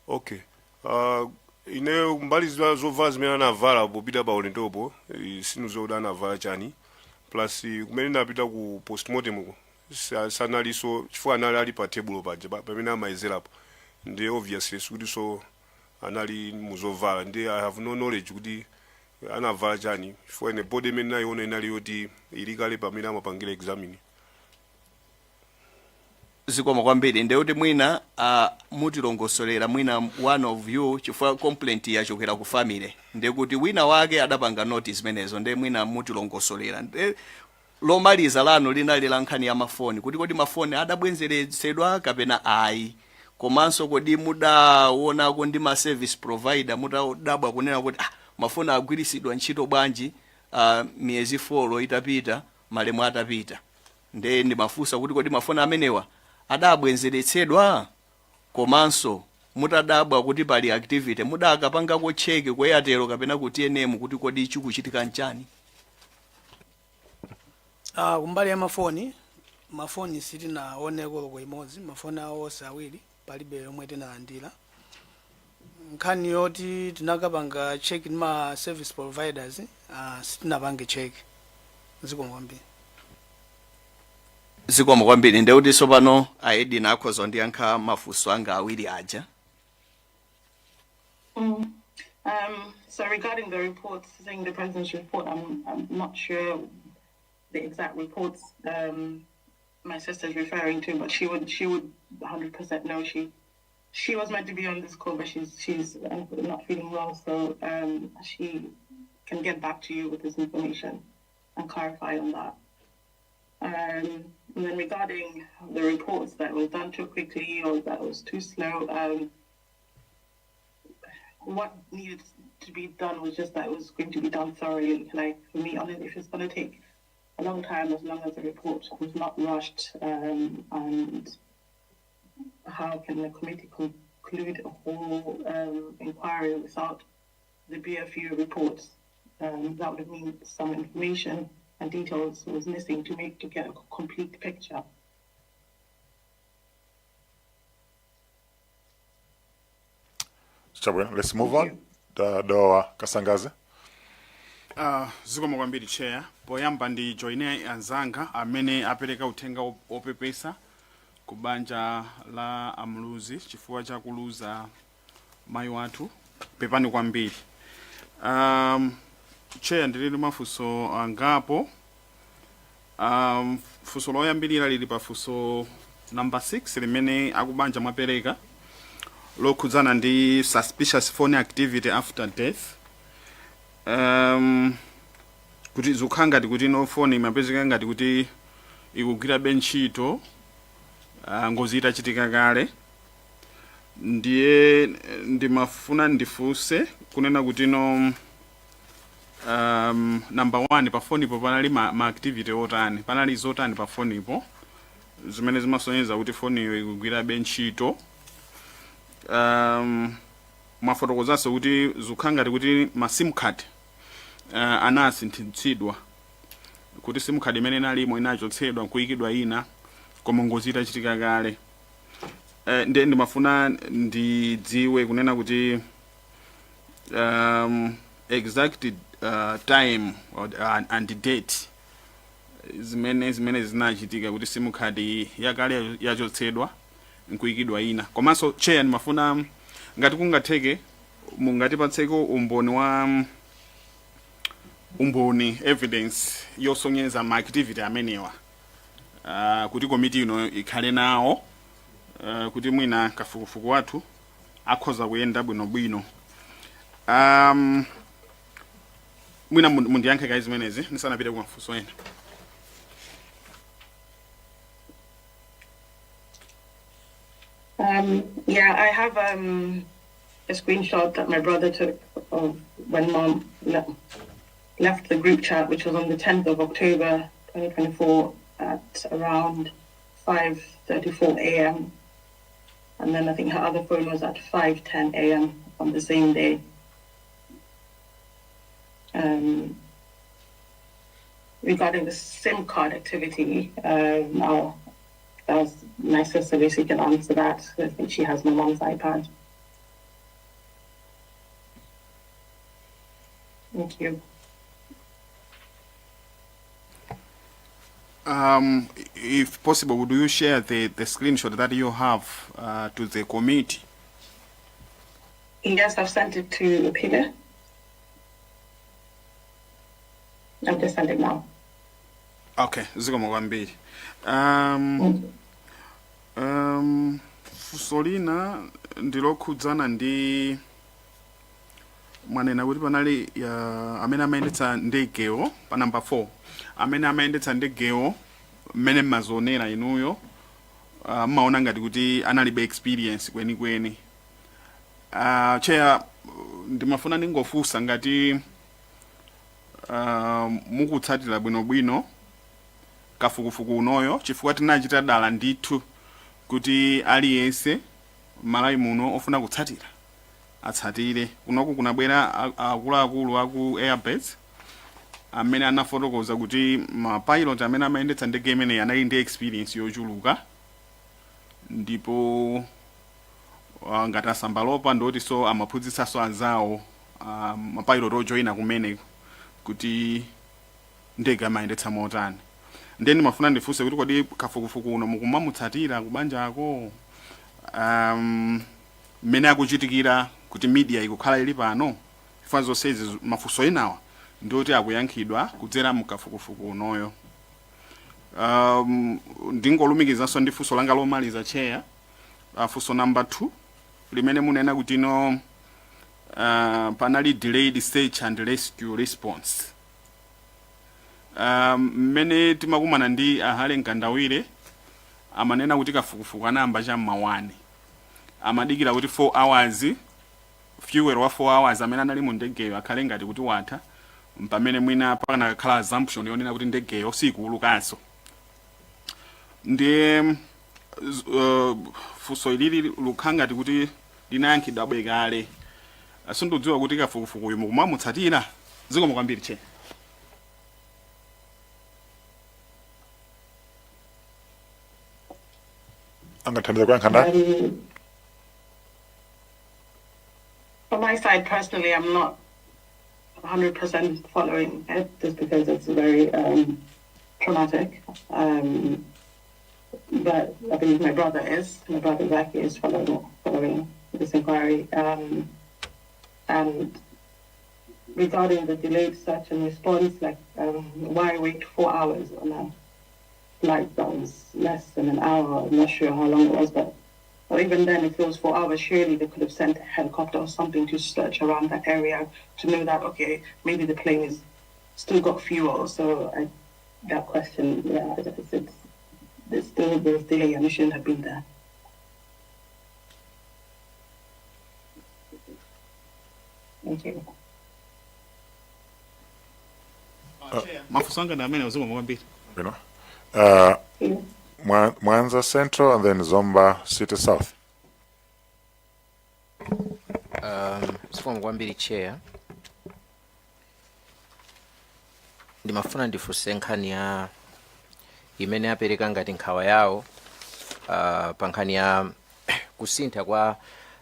Okay, ineyo mbali za zovala zimene anavala popita pa ulendopo, sinuzo kuti anavala chani. Plus kumene napita ku postmortem ko sanalinso, chifukwa anali ali pa table paja pamene amayezerapo, ndi obviously sikuti so anali muzovala. Ndi I have no knowledge kuti anavala chani, chifukwa ine body imene nayiona inali yoti ili kale pamene amapangira examine. Zikomo kwambiri. Ndekuti mwina mutilongosolera, mwina one of you, chifukwa complaint yachokera ku family, ndekuti wina wake adapanga notice zimenezo, nde mwina mutilongosolera. Nde lomaliza lanu linali la nkhani ya mafoni, kuti kodi mafoni adabwezeretsedwa kapena ayi? Komanso kodi mudaonako ndi ma service provider, mutadabwa kunena kuti ah, mafoni agwirisidwa ntchito bwanji miyezi 4 itapita, malemu atapita? Nde ndimafunsa kuti kodi mafoni amenewa adabwezeretsedwa? Komanso mutadabwa kuti pali activity, mudakapangako check ku Airtel kapena ku TNM kuti kodi chikuchitika nchani? Kumbali ya mafoni, mafoni sitinaoneko loko imodzi. Mafoni awo onse awiri palibe yomwe tinalandira. Nkhani yoti tinakapanga check ndi ma service providers, Sitinapange check. Zikomo kwambiri. Zikomo kwambiri. Ndekuti tsopano a Edina akhoza kundiyankha mafunso anga awiri aja. So regarding the reports, saying the president's report, I'm not sure the exact reports my sister's referring to, but she would 100% know. She was meant to be on this call, but she's not feeling well, so she can get back to you with this information and clarify on that. And then regarding the reports that was done too quickly or that was too slow, what needed to be done was just that it was going to be done thoroughly. Like for me, honestly, if it's going to take a long time, as long as the report was not rushed, and how can the committee conclude a whole inquiry without the BFU reports? That would mean some information and details was missing to get a complete picture. Chabwino, let's move on. Da, Dowa Kasangazi. Zikomo kwambiri, Chair. Poyamba ndi joine anzanga amene apereka uthenga opepesa ku banja la Amuluzi chifukwa cha kuluza mayi wathu. Pepani kwambiri. Chair, ndili ndi mafunso angapo. Funso loyambirira lili pa funso number 6 limene akubanja mwapereka, lokhudzana ndi suspicious phone activity after death, kuti zikukhala ngati kuti no phone imapezeka ngati kuti ikugwirabe ntchito ngozi itachitika kale. Ndiye ndimafuna ndifunse kunena kuti no, number one, pa fonipo panali ma activity otani, panali zotani pa fonipo zimene zimasonyeza kuti foniyo ikugwirabe ntchito? Mwafotokozanso kuti zikukhala ngati kuti ma SIM card anasinthitsidwa, kuti SIM card imene inalimo inachotsedwa nkuyikidwa ina, koma ngozi itachitika kale. Ndiye ndimafuna ndidziwe kunena kuti exact time and date zimene zinachitika kuti SIM card yakale yachotsedwa nkuyikidwa ina. Komanso, Chair, ndimafuna ngati kungatheke mungatipatseko umboni wa umboni, evidence yosonyeza ma activity amenewa, kuti komiti ino ikhale nawo, kuti mwina kafukufuku wathu akhoza kuyenda bwinobwino. Mwina mundiyankhe kayi zimenezi ndisanapite ku mafunso ena. Yeah, I have a screenshot that my brother took of when Mom left the group chat, which was on the 10th of October 2024 at around 5:34 a.m. And then I think her other phone was at 5:10 a.m. on the same day. Regarding the SIM card activity, now that was my sister basically can answer that. I think she has my mom's iPad. Thank you. If possible, would you share the screenshot that you have to the committee? Yes, I've sent it to Peter. I've just sent it now. Okay, zikomo kwambiri. Funso lina ndilokhudzana ndi mwanena kuti panali ya, amene amayendetsa ndegewo pa number 4, amene amayendetsa ndegewo, mmene mmazionera inuyo, mmaona ngati kuti analibe experience kwenikweni. Chair, ndimafuna ndingofunsa ngati mukutsatira bwinobwino kafukufuku unoyo, chifukwa tinachita dala ndithu kuti aliyense m'Malawi muno ofuna kutsatira atsatire. Kunoku kunabwera akuluakulu aku airbase amene anafotokoza kuti ma pilot amene amayendetsa ndege imeneyi anali ndi experience yochuluka, ndipo ngati asambalopa ndoti so amaphunzitsanso anzawo, mapilot ojoyina kumene Kuti ndege amayendetsa motani. Ndiye ndimafuna ndifunse kuti kodi kafukufuku uno mukumamutsatira kubanjako, mmene akuchitikira, kuti media ikukhala ili pano? Chifukwa zonsezi, mafunso enawa ndioti akuyankhidwa kudzera mkafukufuku unoyo. Ndingolumikizanso ndi funso langa lomaliza, Chair, funso number 2 limene munena kuti no, panali delayed search and rescue response. Mmene timakumana ndi a Harry Mkandawire, amanena kuti kafukufuku anayamba cham'ma 1, amadikira kuti 4 hours, fuel wa 4 hours amene anali mu ndegeyo akhale ngati kuti watha, pamene mwina pakanakhala assumption yonena kuti ndegeyo sikuulukanso. Ndiye funso ilili lukhala ngati kuti linayankhidwa bwe kale. Sindidziwa kuti kafukufukuyu mukumamutsatira. Zikomo kwambiri, Chair. Angathandiza kuyankha ndani? On my side, personally, I'm not 100% following it just because it's very traumatic. But I believe my brother is. My brother Zaki is following this inquiry. And regarding the delayed search and response, like why wait 4 hours on a flight that was less than an hour? I'm not sure how long it was, but even then, if it was 4 hours, surely they could have sent a helicopter or something to search around that area to know that, okay, maybe the plane is still got fuel. So that question, yeah, it's still there's delay and it shouldn't have been there. Thank you. Mafunso anga ndi amene, zikomo kwambiri. Bwino. Mwanza Central and then Zomba City South. Zikomo kwambiri, Chair. Ndimafuna ndifunse nkhani ya imene apereka ngati nkhawa yawo pa nkhani ya kusintha kwa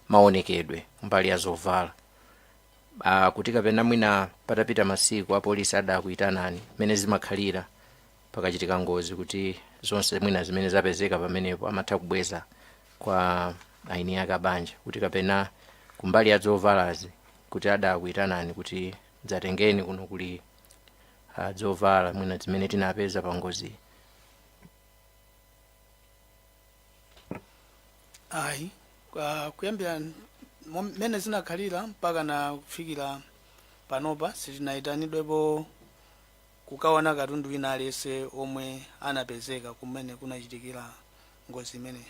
maonekedwe mbali ya zovala, kuti kapena mwina patapita masiku apolisi adakuyitanani, mmene zimakhalira pakachitika ngozi, kuti zonse mwina zimene zapezeka pamenepo amatha kubweza kwa aini ake abanja, kuti kapena kumbali ya zovalazi kuti adakuyitanani kuti dzatengeni kuno kuli zovala mwina zimene tinapeza pa ngozi. Ayi, kuyambira mmene zinakhalira mpaka na kufikira panopa, sitinayitanidwepo kukaona katundu wina aliyense omwe anapezeka kumene kunachitikira ngozi imene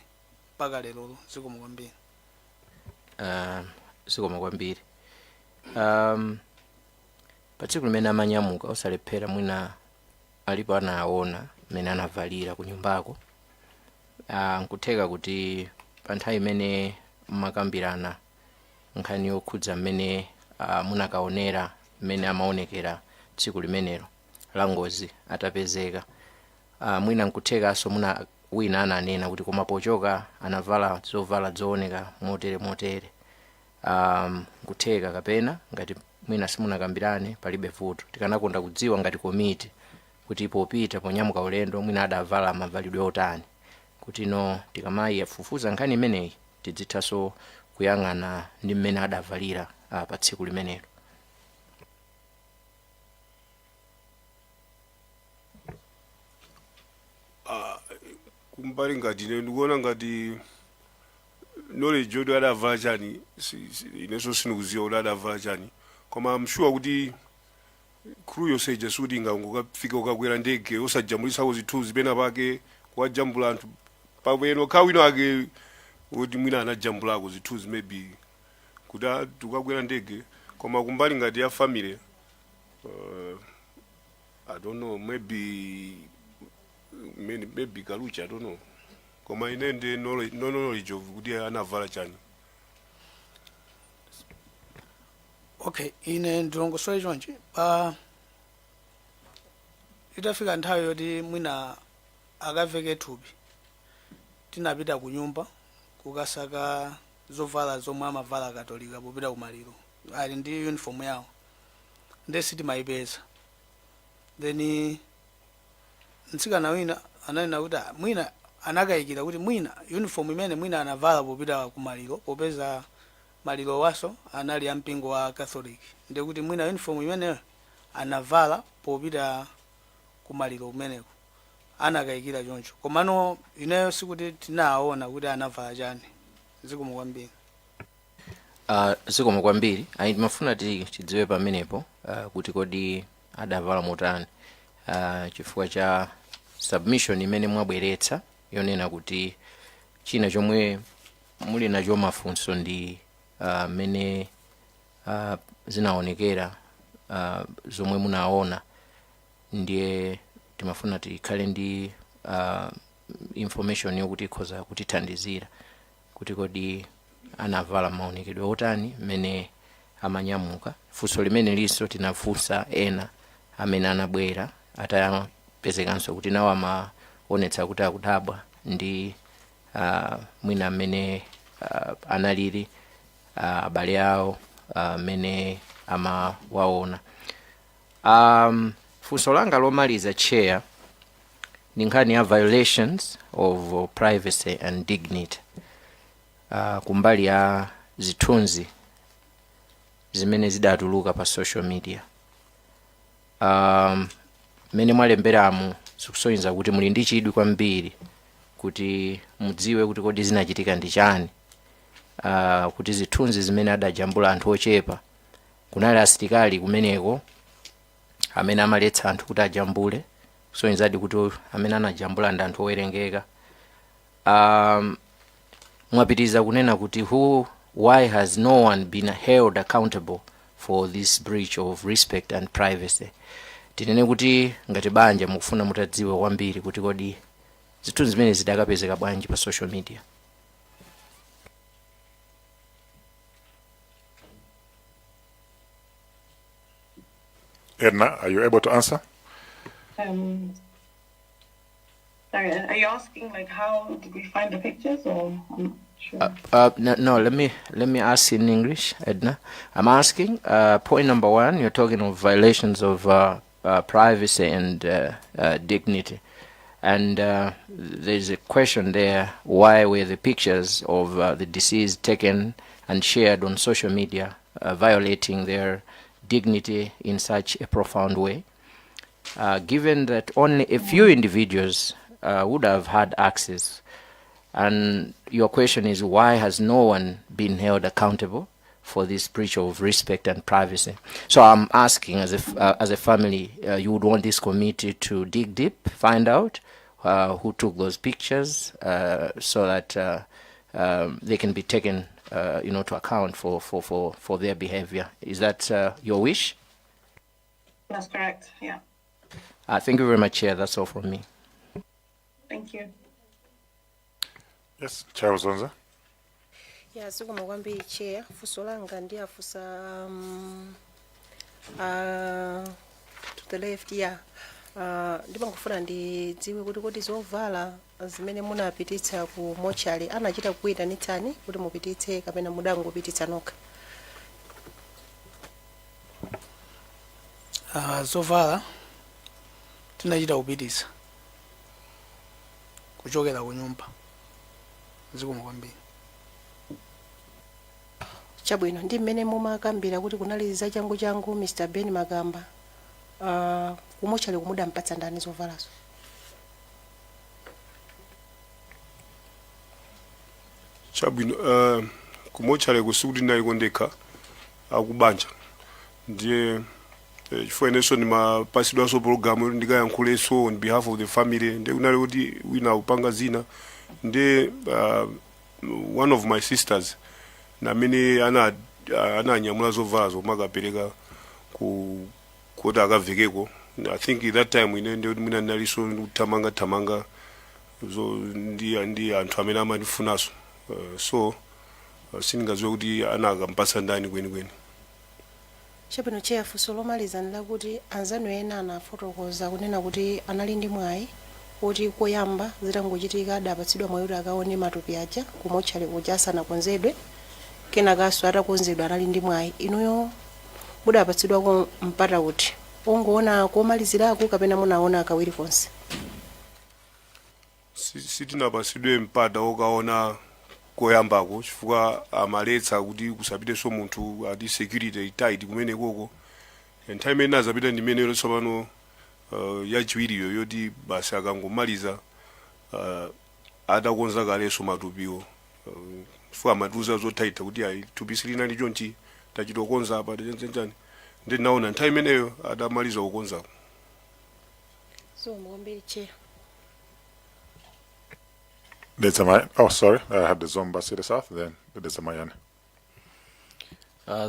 mpaka lero. Zikomo kwambiri. Zikomo kwambiri. Pa tsiku limene amanyamuka osalephera mwina alipo anaona mmene anavalira ku nyumbako. Nkutheka kuti pa nthawi imene mmakambirana nkhani yokhudza mmene munakaonera mmene amaonekera tsiku limenelo la ngozi atapezeka, mwina nkuthekanso muna wina ananena kuti koma pochoka anavala zovala zooneka motere motere. Nkutheka kapena ngati mwina simunakambirane, palibe vuto. Tikanakonda kudziwa ngati komiti kuti popita, ponyamuka ulendo, mwina adavala mavalidwe otani, kuti no tikamayifufuza nkhani imeneyi tidzithanso kuyang'ana ndi mmene adavalira pa tsiku limenelo. Kumbali ngati ine ndikuona ngati knowledge yoti adavala chani, inenso sindikudziwa kuti adavala chani, koma I'm sure kuti crew yonse ija sikuti ingangokafika ukakwera ndege osajambulisako zithunzi pena pake, kuwajambula anthu pabwino kha wina ake kuti mwina anajambulako zithunzi maybe kuti tikakwera ndege. Koma kumbali ngati ya family, I don't know, maybe Kalucha, I don't know, koma ine ndi knowledge, no knowledge of kuti anavala chani. Okay, ine ndilongosole chonchi. Pa itafika nthawi yoti mwina akaveke thupi, tinapita ku nyumba kukasaka zovala zomwe amavala Katolika popita kumaliro, ali ndi uniform yawo, nde sitimayipeza. Then mtsikana wina ananena kuti, "Ah, mwina anakayikira kuti mwina uniform imene mwina anavala popita kumaliro, popeza maliro waso anali ampingo wa Catholic, ndikuti mwina uniform imeneyo anavala popita kumaliro kumeneko." Anakayikira choncho, komano ineyo sikuti tinaona kuti anavala chani. Zikomo kwambiri. Zikomo kwambiri. Ayi, timafuna tidziwe pamenepo kuti kodi adavala motani, chifukwa cha submission imene mwabweretsa yonena kuti china chomwe muli nacho mafunso ndi mmene zinaonekera, zomwe munaona. Ndiye timafuna tikhale ndi information yokuti ikhoza kutithandizira kuti kodi anavala maonekedwe otani mmene amanyamuka. Funso limene linso tinafunsa ena amene anabwera atapezekanso kuti nawo amaonetsa kuti akudabwa ndi mwina amene analili abale awo amene amawaona. Funso langa lomaliza, Chair, ndi nkhani ya violations of privacy and dignity kumbali ya zithunzi zimene zidatuluka pa social media. Mmene mwalemberamu zikusonyeza kuti muli ndi chidwi kwambiri kuti mudziwe kuti kodi zinachitika ndi chani kuti zithunzi zimene adajambula anthu ochepa, kunali asilikali kumeneko amene amaletsa anthu kuti ajambule, kusonyezadi kuti amene anajambula ndi anthu owerengeka. Mwapitiriza kunena kuti why has no one been held accountable for this breach of respect and privacy? Tinene kuti ngati banja mukufuna mutadziwa kwambiri kuti kodi zithunzi zimene zidakapezeka bwanji pa social media? Edna, are you able to answer? Sorry, are you asking like how did we find the pictures, or I'm not sure. No, let me ask in English, Edna. I'm asking point number one. You're talking of violations of privacy and dignity, and there's a question there: why were the pictures of the deceased taken and shared on social media, violating their dignity in such a profound way? Given that only a few individuals would have had access, and your question is, why has no one been held accountable for this breach of respect and privacy? So I'm asking, as a family, you would want this committee to dig deep, find out who took those pictures, so that they can be taken, to account for their behavior. Is that your wish? That's correct. Yeah. Thank you very much, Chair. That's all from me. Thank you. Yes, Charles Zonza. Ya, zikomo kwambiri, Chair. Funso langa ndiyafunsa to the left, ya, ndimangofuna ndidziwe kuti kodi zovala zimene munapititsa ku mochari anachita kuyitanitsani kuti mupititse kapena mudangopititsa nokha? Zovala tinachita kupititsa kuchokera ku nyumba. Zikomo kwambiri. Chabwino. Ndi mmene mumakambira kuti kunali zachangu changu, Mr Ben Magamba, kumochari kumudampatsa ndani zovalazo? Chabwino, kumochari sikuti ndinaliko ndekha, akubanja. Ndiye chifukwa inenso ndimapasidwanso program yoti ndikayankhulenso on behalf of the family, ndiye kunali kuti wina akupanga zina. Ndiye one of my sisters namene ananyamula zovala zomwe akapereka ku kuti akavekeko. I think that time ine ndiye kuti mwina ndinalinso ndikuthamanga thamanga zo ndi anthu amene amandifunanso, so sindingadziwe kuti anakampatsa ndani kwenikweni. Chabwino, Chair. Funso lomaliza ndi lakuti anzanu ena anafotokoza kunena kuti anali ndi mwayi kuti koyamba zitangochitika adapatsidwa mwayi kuti akaone matupi aja kumotchale kuja asanakonzedwe, kenakanso atakonzedwa anali ndi mwayi. Inuyo mudapatsidwako mpata uti Ongoona komalizirako kapena munaona kawiri konse? Sitinapasidwe mpata wokaona koyambako chifukwa amaletsa kuti kusapitenso munthu, ati security tight kumene koko. Nthawi imene nazapita ndi imeneyo tsopano, yachiwiriyo, yoti basi akangomaliza, atakonza kalenso matupiwo, chifukwa amatiuza zotaita kuti ayi, thupi silinali chonchi, tachitokonza apa, chanchani. Ndinaona nthawi imeneyo atamaliza kukonzako. Zikomo kwambiri, Chair. Dedza Mayani. Oh, sorry, I had the Zomba City South, then Dedza Mayani.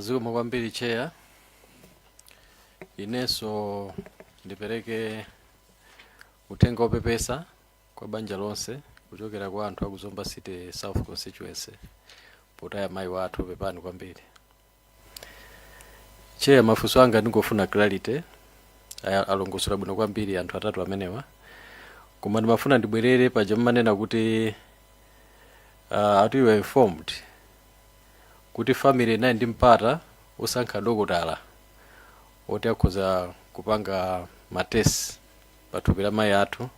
Zikomo kwambiri, Chair. Inenso ndipereke uthenga wopepesa kwa banja lonse kuchokera kwa anthu aku Zomba City South Constituency potaya mayi wathu. Pepani kwambiri, Chair. Mafunso anga ndingofuna clarity. Alongosola bwino kwambiri anthu atatu amenewa, koma ndimafuna ndibwerere paja mmanena kuti ati you were informed kuti family inali ndi mpata osankha dokotala oti akhoza kupanga ma test pa thupi la mayi athu,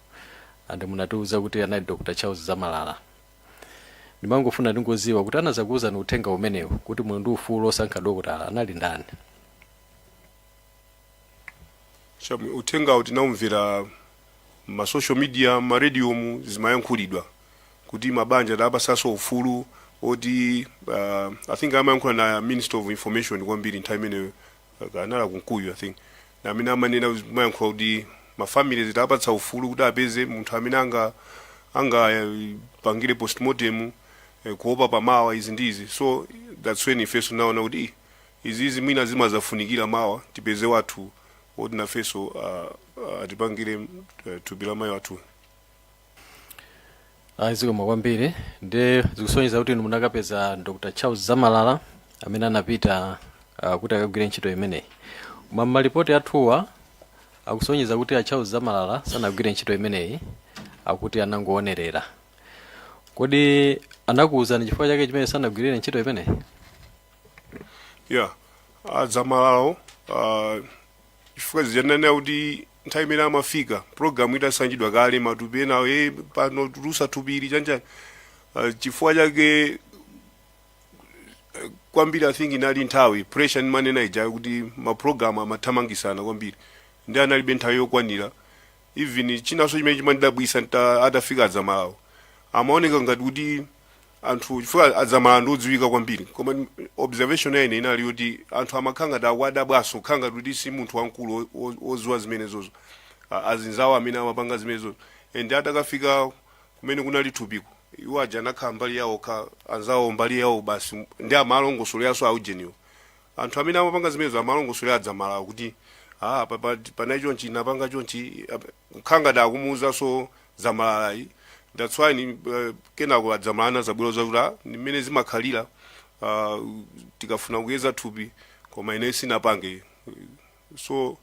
and munatiuza kuti anali Dr Charles Zamalala. Ndimangofuna ndingoziwa kuti anazakuwuzani uthenga umenewu kuti muli ndi ufulu osankha dokotala anali ndani? Uthengawu tinawumvera ma social media, ma radio mu zimayankhulidwa kuti mabanja tapasaso ufulu oti, I think amayankhula na Minister of Information kwambiri nthawi imeneyo, kanala Kunkuyu, I think, na amene amanena, mayankhula kuti ma families tapatsa ufulu kuti apeze munthu amene anga pangire postmortem, kuopa pamawa izi ndi izi. So that's when ifeso naona kuti izizi mwina zimazafunikira mawa, tipeze wathu woti nafenso atipangire thupi la mayi wathu. Ayi, zikomo kwambiri. Ndi zikusonyeza kuti inu munakapeza Dr Charles Zamalala amene anapita kuti akagwire ntchito imeneyi, koma malipoti athuwa akusonyeza kuti a Charles Zamalala sanagwire ntchito imeneyi, akuti anangoonerera. Kodi anakuwuzani chifukwa chake chimene sanagwirire ntchito imeneyi? Yeah, aZamalalawo, chifukwa zijanena kuti nthawi imene amafika program itasanjidwa kale, matupi enawo, pano tulusa thupili chanchani. Chifukwa chake, kwambiri I think inali nthawi, pressure ndimanena ija kuti ma program amathamangisana kwambiri, ndi analibe nthawi yokwanira. Even chinanso chimene chimandidabwisa, atafika aZamalalawo amaoneka ngati kuti anthu, chifukwa aZamalala ndi odziwika kwambiri, koma observation yaine inali yoti anthu amakhala ngati akwadabwaso, kukhala ngati kuti si munthu wamkulu woziwa zimenezozo, azinzawo amene amapanga zimenezozo. And atakafika kumene kunali thupiko, iwo aja anakhala mbali yawo kha, anzawo mbali yawo basi, ndi amalongosoleranso aujeniwo, anthu amene amapanga zimenezo amalongosolera aZamalalawo kuti panali chonchi, napanga chonchi, kukhala ngati akumuwuzanso Zamalalayi. That's why ni, kenako aZamalala zabwera zakuti ndi mmene zimakhalira, tikafuna kuyeza thupi, koma ine sinapange. So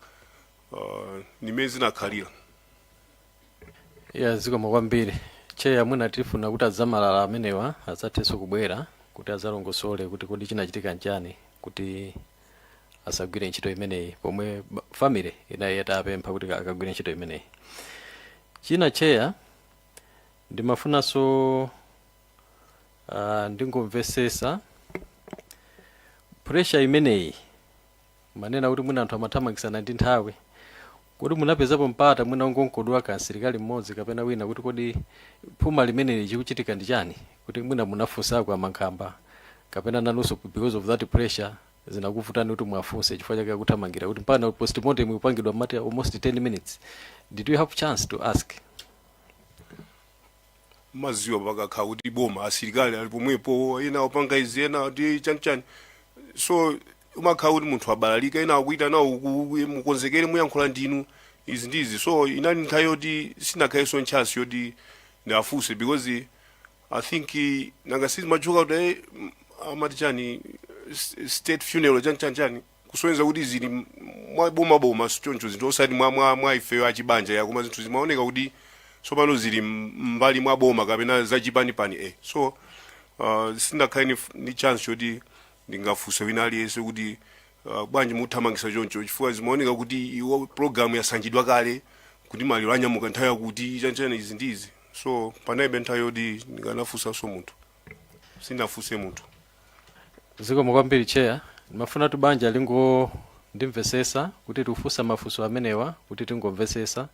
ni mmene zinakhalira. Ya, zikomo kwambiri, Chair. Mwina tifuna kuti aZamalala amenewa adzathenso kubwera kuti adzalongosole kuti kodi chinachitika nchani kuti asagwire ntchito imeneyi, pomwe family inayi itapempha kuti akagwire ntchito imeneyi. China, Chair, ndimafunanso ndingomvesesa pressure imeneyi. Manena kuti mwina anthu amathamangisana ndi nthawi. Kodi munapezapo mpata mwina ungonkodwa ka msilikali mmodzi kapena wina kuti kodi phuma limeneli chikuchitika ndi chani, kuti mwina munafunsako amankhamba, kapena nanunso because of that pressure zinakuvutani kuti mwafunse chifukwa chake akuthamangira, kuti mpaka postmortem ikupangidwa mati almost 10 minutes? Did you have chance to ask? Maziwa pakakhala kuti boma, asilikali ali pomwepo, ena opanga izi, ena ndi chanichani, so umakhala kuti munthu abalalika, ena akuita nawo mukonzekere, muyankhula ndinu izi ndi izi. So inali nthawi yoti sinakhalenso chance yoti ndiafunse, because I think nanga sizimachuka kuti amati chani, state funeral, chani chani chani, kusonyeza kuti zili mwa boma boma choncho zinthu, osati mwa ifeyo achibanja ya, koma zinthu zimaoneka kuti tsopano zili mbali mwa boma kapena zachipanipani. So sinakhale ni chance yoti ndingafunse wina aliyense kuti Bwanji muthamangisa choncho? Chifukwa zimaoneka kuti iwo program yasanjidwa kale kuti maliro anyamuka nthawi yakuti chanchana, izi ndi izi. So panalibe nthawi yoti ndikanafunsanso munthu, sinafunse munthu. Zikomo kwambiri, Chair. Ndimafuna tu banja lingo ndimvesesa kuti tikufunsa mafunso amenewa kuti tingomvesesa,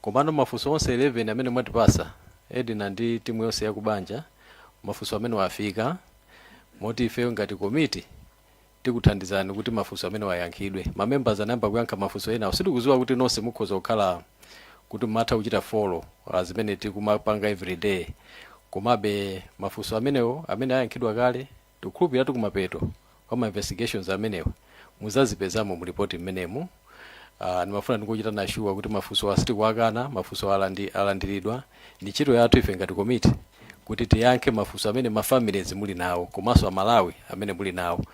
komano mafunso onse 11 amene mwatipasa, Edina ndi timu yonse yakubanja, mafunso amene afika moti ifeyo ngati komiti tikuthandizani kuti mafunso amene ayankhidwe. Ma members anayamba kuyankha mafunso enawo. Sitikudziwa kuti nonse mukhoza kukhala kuti mumatha kuchita follow zimene tikumapanga everyday, komabe mafunso amenewo amene ayankhidwa kale, tikukhulupirira kumapeto kwa ma investigations amenewa muzazipezamo mu ripoti mmenemu. Ndimafuna ndikuchita na sure kuti mafunso asitikuakana, mafunso alandiridwa. Ndi ntchito yathu ife ngati komiti kuti tiyankhe mafunso amene ma families muli nawo komanso Amalawi amene muli nawo.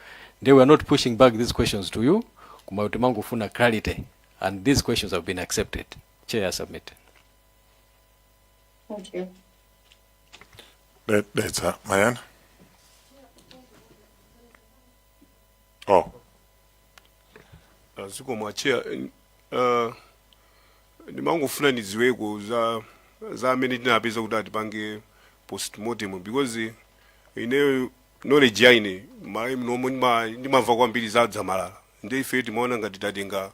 Ndiye we are not pushing back these questions to you, koma timangofuna clarity, and these questions have been accepted. Chair, submit. Thank you. Dedza Mayani. Oh. Zikomo, Chair. Ndimangofuna ndidziweko za amene tinapeza kuti atipange postmortem, because ineyo knowledge ya ine Malawi mnomo ndimamva kwambiri za Dzamalala. Ndi ife timaona ngati tatenga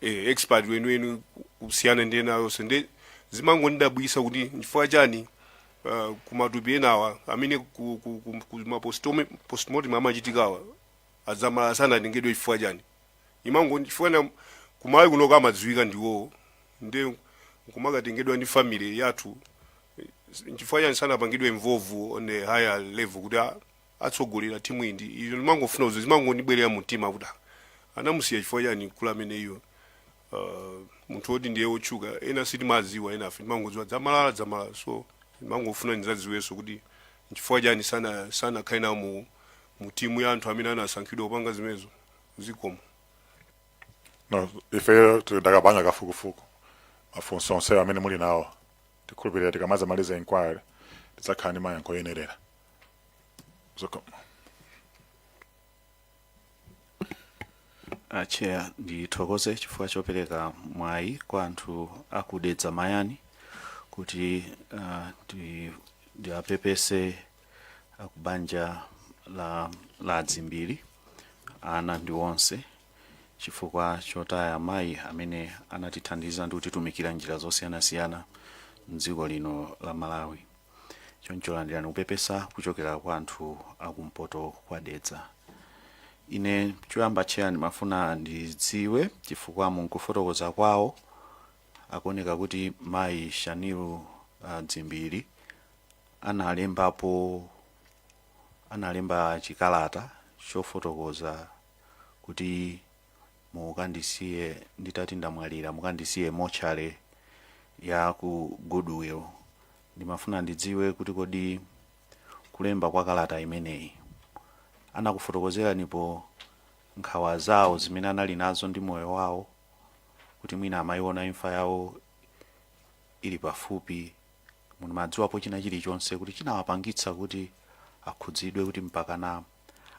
expert weniweni kusiyana ndi ena yonse. Ndi zimangondidabwisa kuti nchifukwa chani kumatupi enawa amene ku ma postmortem amachitikawa, aDzamalala sanatengedwe chifukwa chani? Imango chifukwa na kuMalawi kuno amadziwika ndiwowo, ndi kumakatengedwa ndi family yathu, nchifukwa chani sanapangidwe involve on a higher level kuti atsogolera timu iyi? Ndi iyo ndimangofuna uzo, zimangondibwerera mumtima kuti anamusiya chifukwa chani kula amene iyo munthu woti ndiye wotchuka, ena sitimadziwa, ena afe timangodziwa Dzamalala, Dzamalala. So ndimangofuna ndizadziwenso kuti nchifukwa chani sanakhale nawo mu timu ya anthu amene anasankhidwa kupanga zimenezo. Zikomo. No, ife tidakapanga kafukufuku. Mafunso onsewo amene muli nawo, tikhulupirira tikamaza maliza inquiry tidzakhala ndi mayankho oyenerera. Zikomo. Chair, ndithokoze chifukwa chopereka mwayi kwa anthu akuDedza Mayani kuti ndiapepese akubanja la Dzimbiri, ana ndi onse, chifukwa chotaya amayi amene anatithandiza ndi kutitumikira njira zosiyanasiyana mdziko lino la Malawi. Choncho landirani kupepesa kuchokera kwa anthu akumpoto kwa Dedza. Ine choyamba, Chair, ndimafuna ndidziwe chifukwa munkufotokoza kwawo akuoneka kuti mayi Shanil Dzimbiri analembapo, analemba chikalata chofotokoza kuti mukandisiye nditati ndamwalira, mukandisiye mortuary ya ku Goodwill. Ndimafuna ndidziwe kuti kodi kulemba kwa kalata imeneyi anakufotokozeranipo nkhawa zawo zimene anali nazo ndi moyo wawo, kuti mwina amayiona imfa yawo ili pafupi? Mumadziwapo china chilichonse kuti chinawapangitsa kuti akhudzidwe kuti mpakana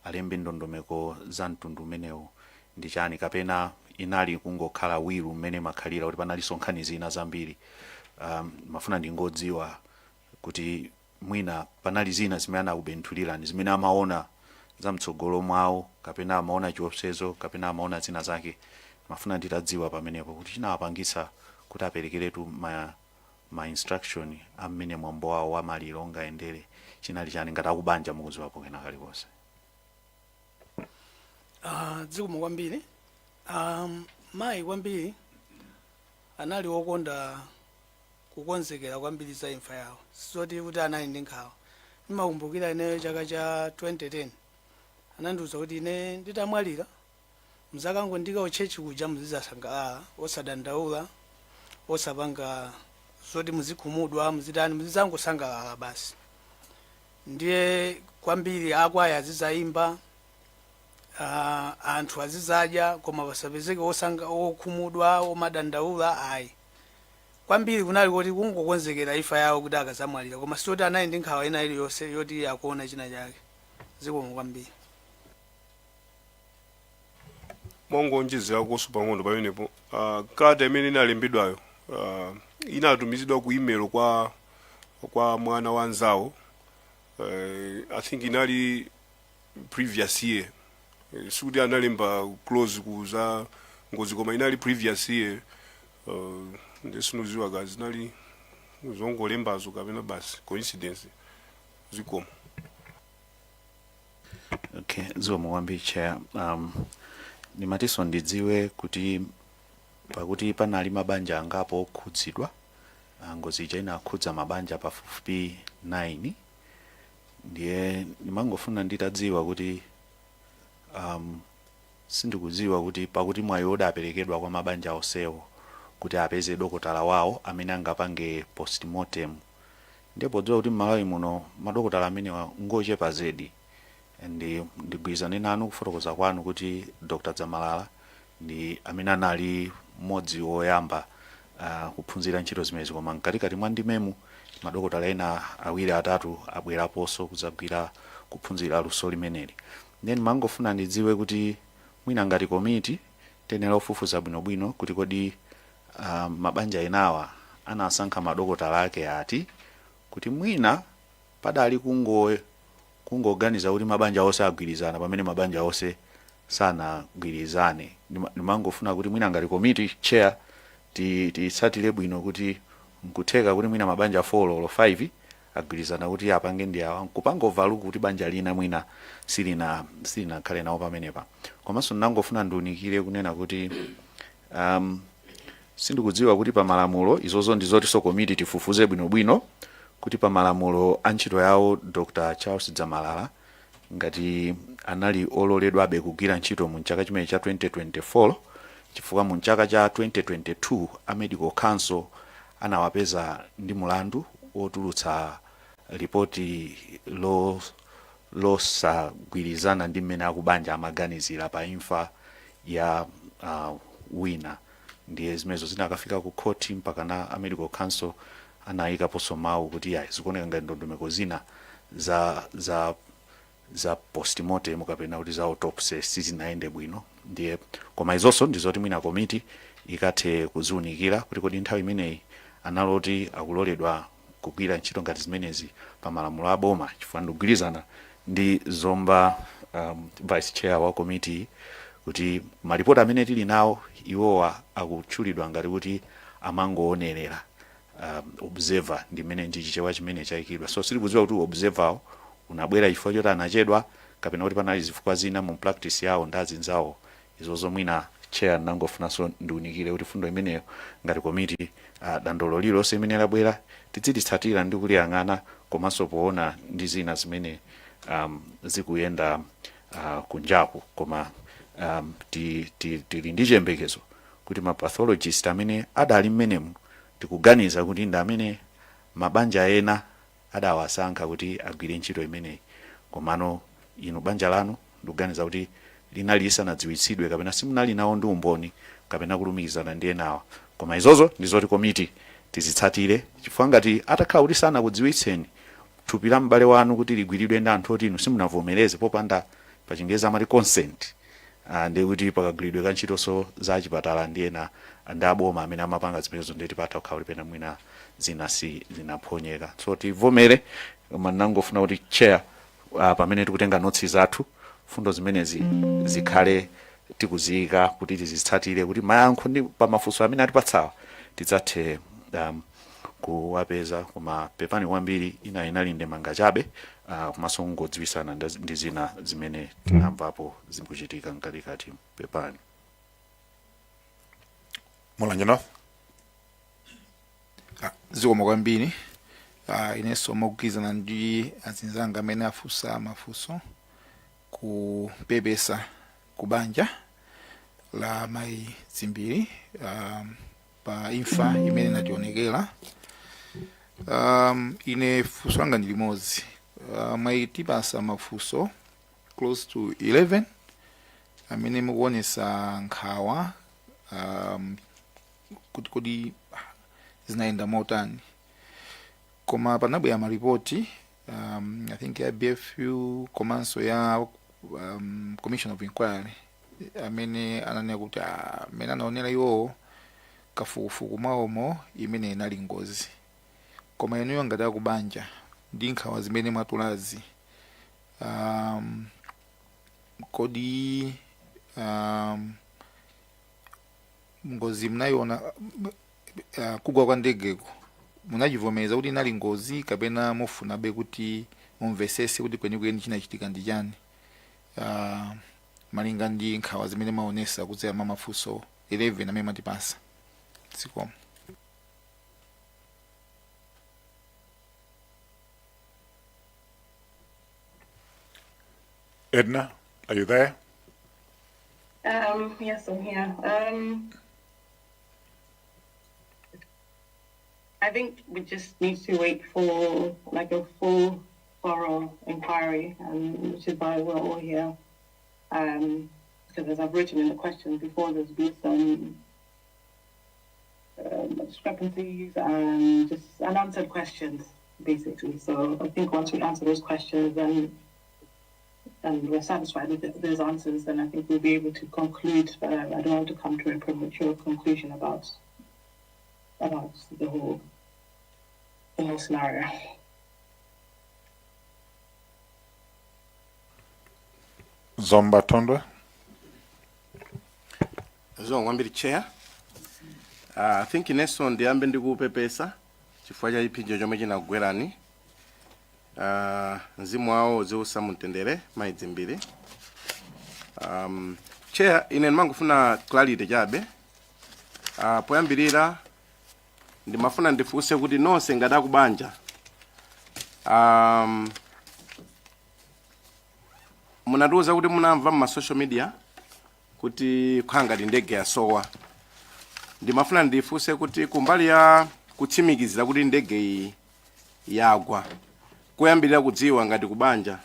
alembe ndondomeko za mtundu umenewu ndi chani, kapena inali kungokhala will mmene makhalira kuti panalinso nkhani zina zambiri? Mafuna ndingodziwa kuti mwina panali zina zimene anakubenthulirani, zimene amaona za mtsogolo mwawo, kapena amaona chiopsezo, kapena amaona zina zake. Mafuna nditadziwa pamenepo kuti chinawapangitsa kuti aperekeretu ma instruction amene mwambo wawo wa maliro ungayendere chinali chani, ngati akubanja mukudziwapo kena kalikonse. Zikomo kwambiri. Mayi kwambiri anali wokonda kukonzekera kwambiri za imfa yawo, sizoti kuti anali ndi nkhawa. Ndimakumbukira ineyo chaka cha 2010 anandiwuza kuti ine nditamwalira mzakangondika kutchechi kuja, muzizasangalala, osadandaula, osapanga zoti muzikhumudwa, muzitani, muzizangosangalala basi. Ndiye kwambiri akwaya azizayimba, anthu azizadya, koma pasapezeke osanga okhumudwa, omadandaula, ayi. Kwambiri kunali kuti kungokonzekera imfa yawo kuti akazamwalira, koma sitoti anali ndi nkhawa ina iliyonse yoti akuona china chake. Zikomo kwambiri. Mongonjezerakonso pang'ono pamenepo, kalata imene inalembedwayo inatumizidwa ku email kwa mwana wa nzawo. I think inali previous year. Sikuti analemba close ku za ngozi, koma inali previous year. Ndisinoziwa kazi zinali zongolembazo kapena basi coincidence. Zikomo. Okay, zikomo kwambiri, Chair. Ndimatinso ndidziwe kuti pakuti panali mabanja angapo okhudzidwa, ngozi ija inakhudza mabanja pafupifupi 9, ndiye ndimangofuna nditadziwa kuti sindikudziwa kuti pakuti mwayi udaperekedwa kwa mabanja onsewo kuti apeze dokotala wawo amene angapange postmortem, ndipo podziwa kuti m'Malawi muno madokotala amenewa ngochepa zedi, ndi ndigwirizane nanu kufotokoza kwanu kuti Dr. Dzamalala ndi amene anali mmodzi woyamba kuphunzira ntchito zimenezi, koma mkatikati mwa ndimemu madokotala ena awiri, atatu abweraponso kudzagwira kuphunzira luso limeneli. Then mangofuna ndidziwe kuti mwina ngati komiti tenera kufufuza bwinobwino kuti kodi mabanja enawa anasankha madokotala ake ati, kuti mwina padali kungoganiza kuti mabanja onse agwirizana pamene mabanja onse sanagwirizane. Ndimangofuna kuti mwina ngati komiti, Chair, titsatire bwino kuti nkutheka kuti mwina mabanja 4 or 5 agwirizana kuti apange ndi awa, nkupanga overlook kuti banja lina mwina silinakhale nawo pamenepa. Komanso ndinangofuna ndiunikire kunena kuti sindikudziwa kuti pa malamulo, izozo ndizotinso komiti tifufuze bwinobwino, kuti pa malamulo a ntchito yawo Dr. Charles Dzamalala ngati anali ololedwabe kugwira ntchito mu chaka chimene cha 2024, chifukwa mu chaka cha 2022 a Medical Council anawapeza ndi mulandu wotulutsa ripoti losagwirizana ndi mmene akubanja amaganizira pa imfa ya wina. Ndiye zimenezo zinakafika ku khoti mpaka na a Medical Council anayikaponso mawu kuti ayi, zikuoneka ngati ndondomeko zina za postmortem kapena kuti za autopsy sizinayende bwino. Ndiye koma izonso ndizoti mwina komiti ikathe kuziunikira kuti kodi nthawi imeneyi analoti akuloledwa kugwira ntchito ngati zimenezi pa malamulo a boma, chifukwa ndikugwirizana ndi Zomba vice chair wa komiti kuti malipoti amene tili nawo, iwowa akutchulidwa ngati kuti amangoonerera, observer, ndi mmene ndi Chichewa chimene chayikidwa. So sitikudziwa kuti observer unabwera chifukwa choti anachedwa kapena kuti panali zifukwa zina mu practice yawo ndi azinzawo. Izozo mwina, Chair, nangofunanso ndiunikire kuti fundo imeneyo ngati komiti, dandolo lililonse imene labwera tidzilitsatira ndi kuliyang'ana, komanso poona ndi zina zimene zikuyenda kunjaku. Koma tili ndi chiyembekezo kuti ma pathologist amene adali mmenemu, tikuganiza kuti ndi amene mabanja ena adawasankha kuti agwire ntchito imeneyi. Komano inu banja lanu ndikuganiza kuti linali lisanadziwitsidwe kapena simunali nawo ndi umboni kapena kulumikizana ndi enawa. Koma izozo ndizoti komiti tizitsatire, chifukwa ngati atakhala kuti sanakudziwitseni, thupi la m'bale wanu kuti ligwiridwe ndi anthu oti inu simunavomereze, popanda pachingerezi amati consent, ndiye kuti pakagwiridwe ka ntchitonso za chipatala ndi ena ndi aboma amene amapanga zimenezo, ndiye tipatha kukhala kuti pena mwina zina si zinaphonyeka. So tivomere, koma ndinangofuna kuti, Chair, pamene tikutenga notes zathu, fundo zimenezi zikhale tikuziyika kuti tizitsatire, kuti mayankho ndi pamafunso amene atipatsawa tidzathe kuwapeza. Koma pepani kwambiri, ina inali ndemanga chabe, komanso kungodziwisana ndi zina zimene tinamvapo zikuchitika mkatikati. Pepani. Mulanje North. Zikomo kwambiri. Inenso mogwirizana ndi azinzanga amene afunsa mafunso, kupepesa ku banja la mayi Dzimbiri pa imfa imene inationekera. Ine funso langa ndi limodzi. Mwayitipasa mafunso close to 11 amene mukuonesa nkhawa kuti kodi zinayenda motani, koma panabwera maripoti, I think ya BFU komanso ya Commission of Inquiry. Amene ananena kuti amene anaonera iwowo kafukufuku mwawomo imene inali ngozi. Koma inuyo ngati akubanja ndi nkhawa zimene mwatulazi, kodi ngozi munayiona, kugwa kwa ndegeko munachivomereza kuti inali ngozi, kapena mufunabe kuti mumvesese kuti kwenikweni chinachitika ndi chani, malinga ndi nkhawa zimene maonesa kudzera mwa mafunso 11 amene matipasa? Zikomo. Edna, are you there? Yes, I'm here. I think we just need to wait for like a full, thorough inquiry, which is why we're all here. Because as I've written in the questions before, there's been some discrepancies and just unanswered questions, basically. So I think once we answer those questions, then and we're satisfied with those answers, then I think we'll be able to conclude. But I don't want to come to a premature conclusion about the whole scenario. Zomba Thondwe. Zikomo kwambiri, Chair. I think inenso ndiyambe ndikupepesa chifukwa cha chipsinjo chomwe chinakugwerani. Mzimu wawo uziusa mumtendere, mayi Dzimbiri. Chair, ine ndimangofuna clarity chabe. Poyambirira ndimafuna ndifunse kuti nonse ngati akubanja, munatiuza kuti munamva mma social media kuti kukhala ngati ndege yasowa. Ndimafuna ndifunse kuti kumbali ya kutsimikizira kuti ndege iyi yagwa, kuyambirira kudziwa ngati kubanja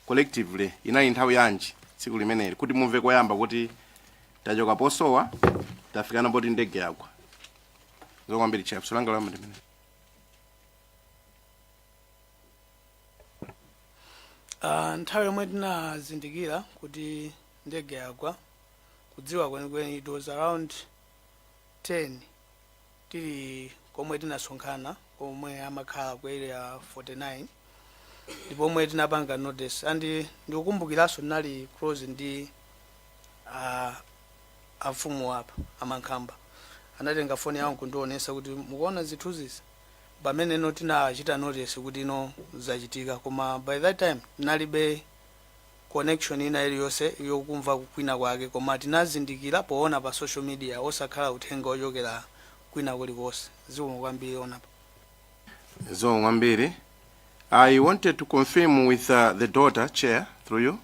collectively inali nthawi yanji tsiku limeneli, kuti mumve koyamba kuti tachoka posowa tafikana poti ndege yagwa? Zikomo kwambiri, Chair. Funso langa loyamba ndimene. Nthawi yomwe tinazindikira kuti ndege yagwa, kudziwa kwenikweni, it was around 10, tili komwe tinasonkhana komwe amakhala ku Area 49, ndipo omwe tinapanga notice. And ndikukumbukiranso ndinali close ndi afumu apa amankhamba, anatenga foni yawo kundionesa kuti mukuona zithunzizi, pamene no tinachita notice kuti ino zachitika. Koma by that time tinalibe connection ina iliyonse yokumva kwina kwake, koma tinazindikira poona pa social media, osakhala uthenga ochokera kwina kulikonse. Zikomo kwambiri onapo. Zikomo kwambiri. I wanted to confirm with the daughter, Chair, through you,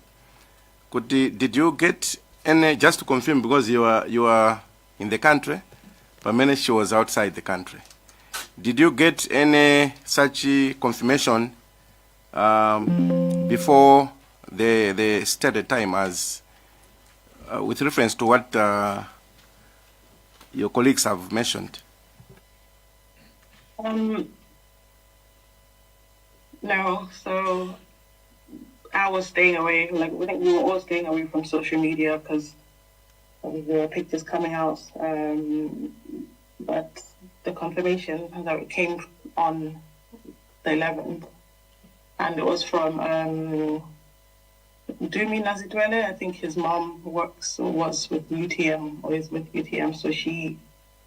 kuti did you get any, just to confirm, because you are in the country pamene she was outside the country, did you get any such confirmation before the stated time, as with reference to what your colleagues have mentioned? No, so I was staying away. Like, we think we were all staying away from social media because there were pictures coming out. But the confirmation that it came on the 11th, and it was from Dumi Nazidwele. I think his mom works or was with UTM or is with UTM, so she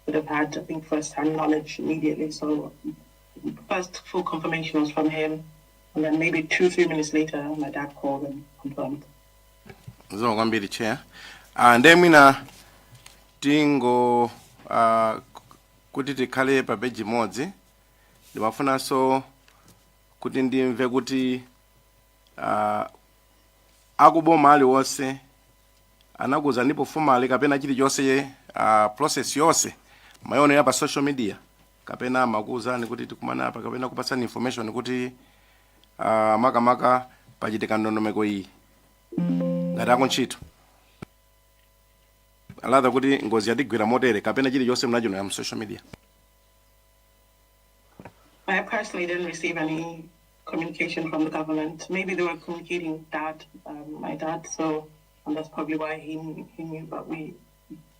would have had, I think, first-hand knowledge immediately. So first full confirmation was from him, and then maybe 2, 3 minutes later, my dad called and confirmed. Zikomo kwambiri, Chair. Nde mwina tingo kuti tikhale pa peji imodzi, ndimafunanso kuti ndimve kuti akuboma aliwonse anakuuzanipo formally kapena chilichonse, process yonse mayionera pa social media, kapena amakuuzani kuti tikumana apa, kapena kupatsani information kuti makamaka pachitika ndondomeko iyi ngati akuntchito alatha kuti ngozi yatigwira motere, kapena chilichonse mnachionera mu social media? I personally didn't receive any communication from the government. Maybe they were communicating with dad, my dad. So And that's probably why he knew, but we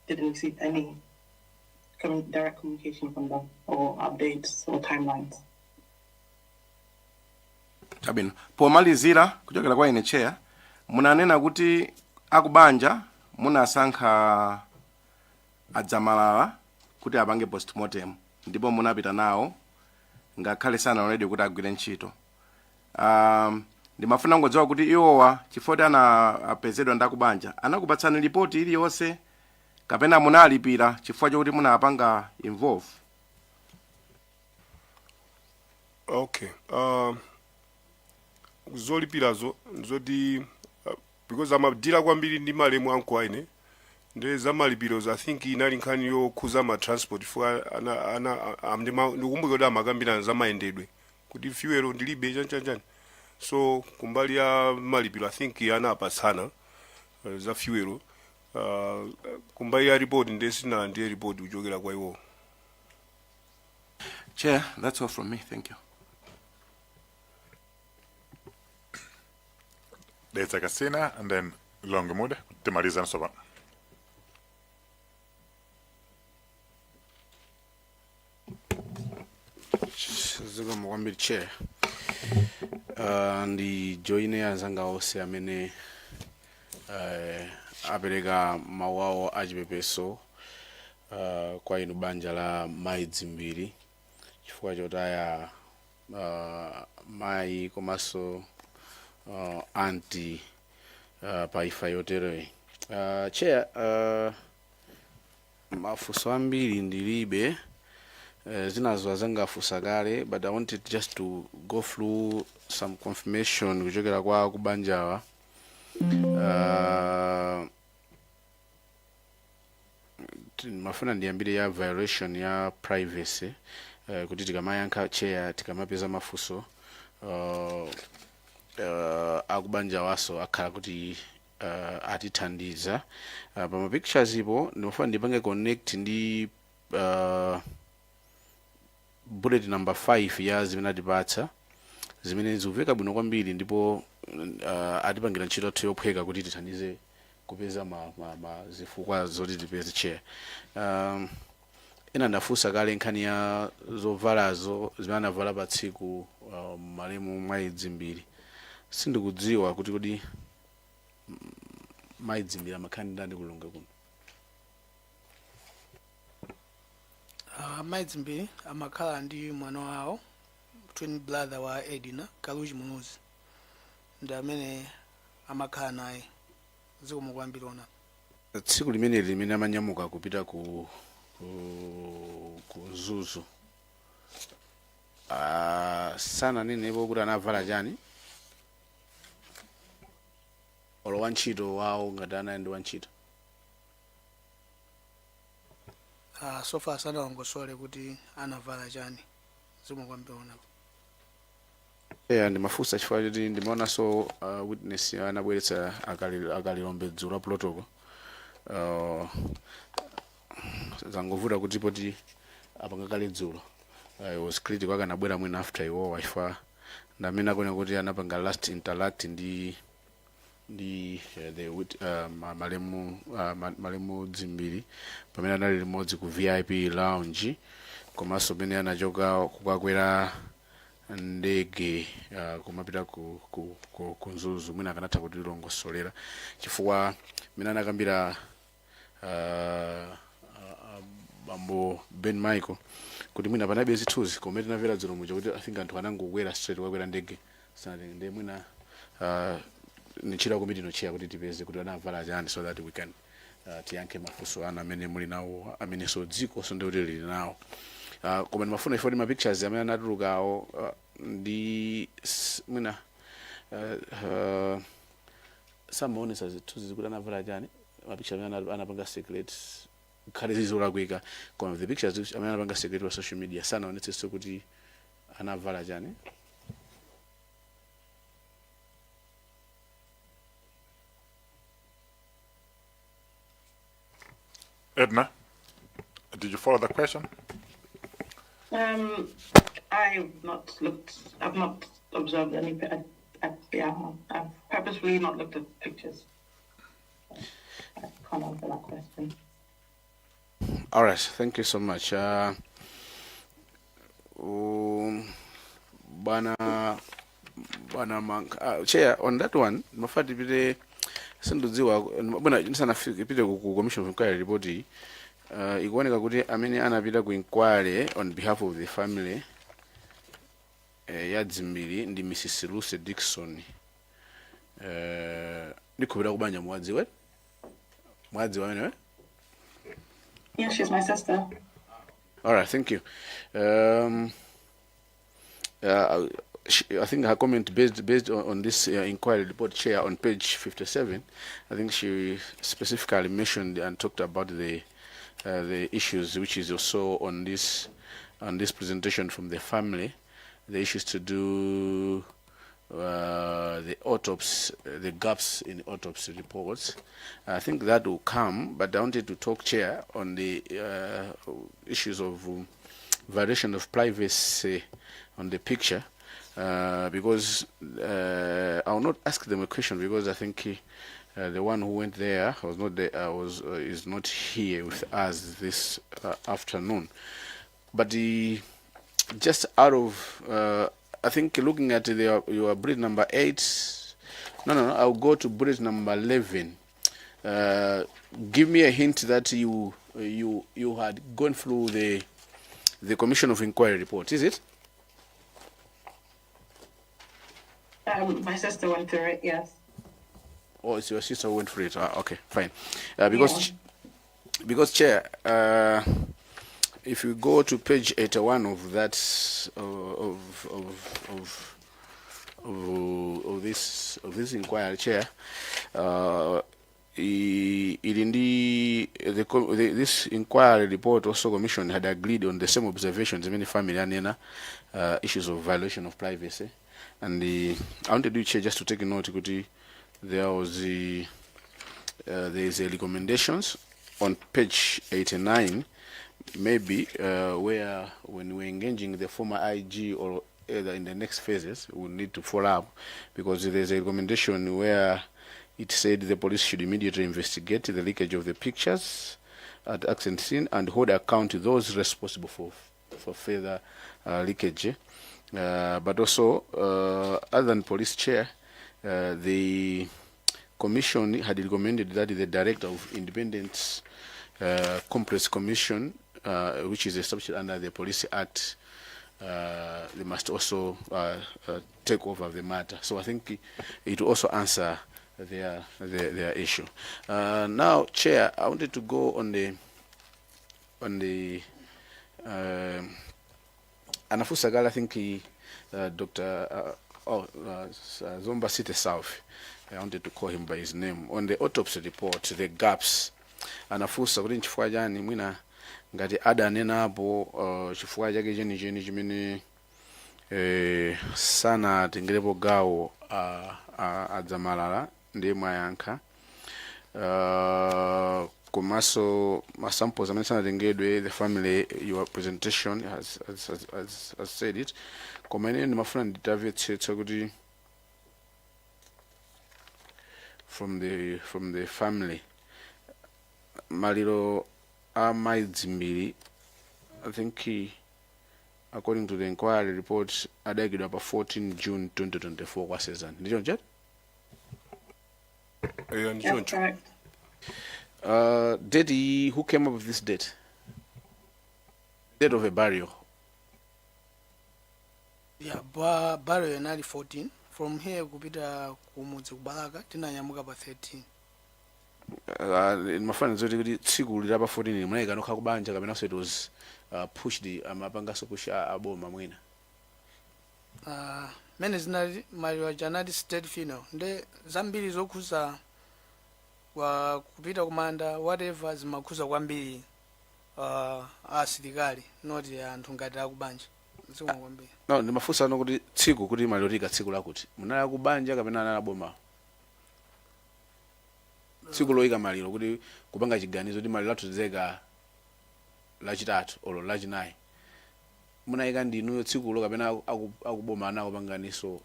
didn't receive any direct communication from them or updates or timelines. Chabwino. Pomalizira, kuchokera kwa ine, Chair, munanena kuti akubanja munasankha adzamalala kuti apange postmortem ndipo munapita nawo ngakhale sanaloledwe kuti agwire ntchito. Ndimafuna ngodziwa kuti iwowa, chifukwa kuti anapezedwa ndi akubanja, anakupatsani ripoti iliyonse kapena munalipira chifukwa chokuti munapanga involve? Okay, zolipirazo nzoti because amadira kwambiri ndi malemu anko aine, ndi zamalipiro, I think inali nkhani yokhuza ma transport for ana ndikumbuka kuti amakambirana za mayendedwe kuti fuel ndilibe, chanchanchani. So kumbali ya malipiro, I think anapatsana za fuel. Kumbali ya report, ndiye sinalandire report kuchokera kwa iwo. Chair, that's all from me. Thank you. Dedza Kasina and then Lilongwe Mude, timaliza pano. Zikomo kwambiri, Chair. Ndi joine anzanga onse amene apereka mawu awo achipepeso kwa inu banja la mayi Dzimbiri chifukwa chotaya mayi komanso auntie pa imfa yoteroyi. Chair, mafunso ambiri ndilibe, zinazo azangafunsa kale, but I wanted just to go through some confirmation kuchokera kwa kubanjawa. Mafuna ndiyambire ya violation ya privacy, kuti tikamayankha, Chair, tikamapeza mafunso akubanja waso akhala kuti atithandiza. Pa ma pictures ipo ndimafuna ndipange connect ndi bullet number 5 ya zimene atipatsa, zimene zikuveka bwino kwambiri ndipo atipangira ntchito yathu yophweka kuti tithandize kupeza ma zifukwa zoti tipeze, Chair. Ena ndafunsa kale nkhani ya zovalazo zimene anavala pa tsiku malemu mayi Dzimbiri. Sindikudziwa kuti kodi mayi Dzimbiri amakhala ndi ndani kulonge kuno? Mayi Dzimbiri amakhala ndi mwana wawo, twin brother wa Edina, Kaluji Muluzi, ndi amene amakhala naye. Zikomo kwambiri ona. Tsiku limeneli limene amanyamuka kupita ku Mzuzu, sananenepo kuti anavala chani, olo wantchito wawo ngati anali ndi wantchito? So far sanalongosole kuti anavala chani. Zikomo kwambiri ona. Yeah, ndimafunsa chifukwa choti ndimaonanso witness anabweretsa akalilombe dzulo la protocol. Zangovuta kuti poti apanga kale dzulo, it was critical akanabwera mwina after iwowa, chifukwa ndamene akuona kuti anapanga last interact ndi malemu Dzimbiri pamene anali limodzi ku VIP lounge, komanso pamene anachoka kukakwera ndege kumapita ku Mzuzu. Mwina akanatha kutilongosolera chifukwa mmene anakambira bambo Ben Michael kuti mwina panalibe zithunzi, koma tinamvera dzulo muja kuti I think anthu anangokwera straight kukakwera ndege, sanatenge. Ndiye mwina ni ntchito ya komiti ino, Chair, kuti tipeze kuti anavala chani so that we can tiyankhe mafunso anu amene muli nawo, amenenso dziko so ndikuti lili nawo. Koma ndimafuna ifo ma pictures amene anatulukawo ndi mwina samaonesa zithunzi kuti anavala chani, ma picture amene anapanga circulate khale zizolakwika, koma the pictures amene anapanga circulate pa social media sanaonetsenso kuti anavala chani. Edna, did you follow the question? I've not looked. I've not observed any. Yeah, I've purposefully not looked at pictures. I can't answer that question. All right, thank you so much. Bwana bwana Mank, chair, on that one, mafuna tipite, sindidziwa bwana, ndisanafike pite ku commission of inquiry report iyi, ikuoneka kuti amene anapita ku inquiry on behalf of the family ya Dzimbiri ndi Mrs. Lucy Dixon. Ndikhulupirira kubanja mwadziwe, mwadziwa amenewe? Yeah, she's my sister. All right, thank you. I think her comment based on this inquiry report, chair, on page 57, I think she specifically mentioned and talked about the issues which is also on this presentation from the family, the issues to do the autopsy, the gaps in autopsy reports. I think that will come, but I wanted to talk, chair, on the issues of violation of privacy on the picture, because I will not ask them a question because I think the one who went there was not there, was is not here with us this afternoon. But the just out of I think looking at your bullet number 8, no, I'll go to bullet number 11. Give me a hint that you had gone through the commission of inquiry report, is it? My sister went through it, yes. Oh, it's your sister who went through it. Ah, okay, fine. Because chair, if you go to page 81 of that of this inquiry, chair, ili ndi this inquiry report also, commission had agreed on the same observations zimene family anena, issues of violation of privacy. And I wanted you, chair, just to take a note kuti there is a recommendations on page 89, maybe where when we're engaging the former IG or either in the next phases, we'll need to follow up, because there's a recommendation where it said the police should immediately investigate the leakage of the pictures at accident scene and hold account those responsible for further leakage. But also, other than police, chair, the commission had recommended that the director of Independent Complaints Commission, which is established under the Police Act, they must also take over the matter. So I think it will also answer their issue. Now, chair, I wanted to go on the anafunsa kale, I think Dr. Oh, Zomba City South. I wanted to call him by his name. On the autopsy report, the gaps. Anafunsa kuti nchifukwa chani mwina ngati adanenapo chifukwa chake chenicheni chimene sanatengerepo gawo adzamalala, ndiye mwayankha. Komanso ma samples amene sanatengedwe, the family, your presentation has said it, koma ine ndimafuna nditamvetsetsa kuti from the family, maliro a Mai Dzimbiri, I think according to the inquiry report, adayikidwa pa 14 June 2024 kwa Sezani, ndicho nchati? Eya, ndi That's choncho. Correct. Date iyi, who came up with this date, date of a burial? Yeah, burial inali 14. From here kupita kumudzi kubalaka tinanyamuka pa 13. Ndimafuna zoti kuti tsiku lila pa 14 munayika nokha kubanja kapenanso it was pushed, amapanganso push aboma mwina? Mene zinali, maliro aja anali state funeral, nde zambiri zokhuza kwa kupita kumanda, whatever, zimakhuza kwambiri asilikali, not anthu ngati akubanja. Zikomo kwambiri. No, ndimafunsa ano kuti tsiku kuti maliro tsiku lakuti munali akubanja kapena anali aboma, tsiku loyika maliro, kuti kupanga chiganizo kuti maliro athu tizeka Lachitatu olo Lachinayi, munayika ndinuyo tsikulo kapena akuboma anakupanganiso?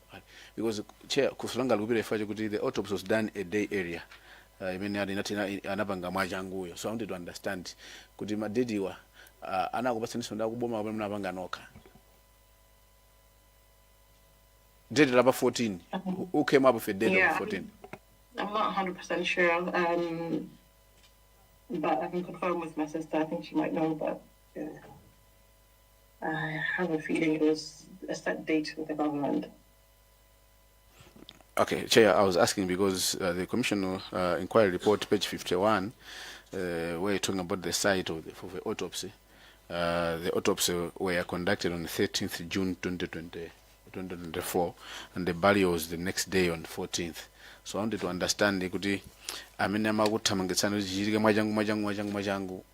Because chair, kusulanga likupita chifukwa chakuti the autopsy was done a day earlier. Imene ali inati anapanga mwachanguyo. So I wanted to understand kuti ma date wa anakupatsaninso ndi akuboma kapena munapanga nokha date la pa 14? Who came up with a date Yeah. of 14? I'm not 100% sure, but I can confirm with my sister. I think she might know, but yeah. I have a feeling it was a set date with the government. Okay, Chair, I was asking because the Commission Inquiry Report, page 51, where you're talking about the site of the autopsy, the autopsy were conducted on 13th June 2020, 2024, and the burial was the next day on 14th. So I wanted to understand kuti amene amakuthamangitsani kuti chichitike mwachangu mwachangu mwachangu mwachangu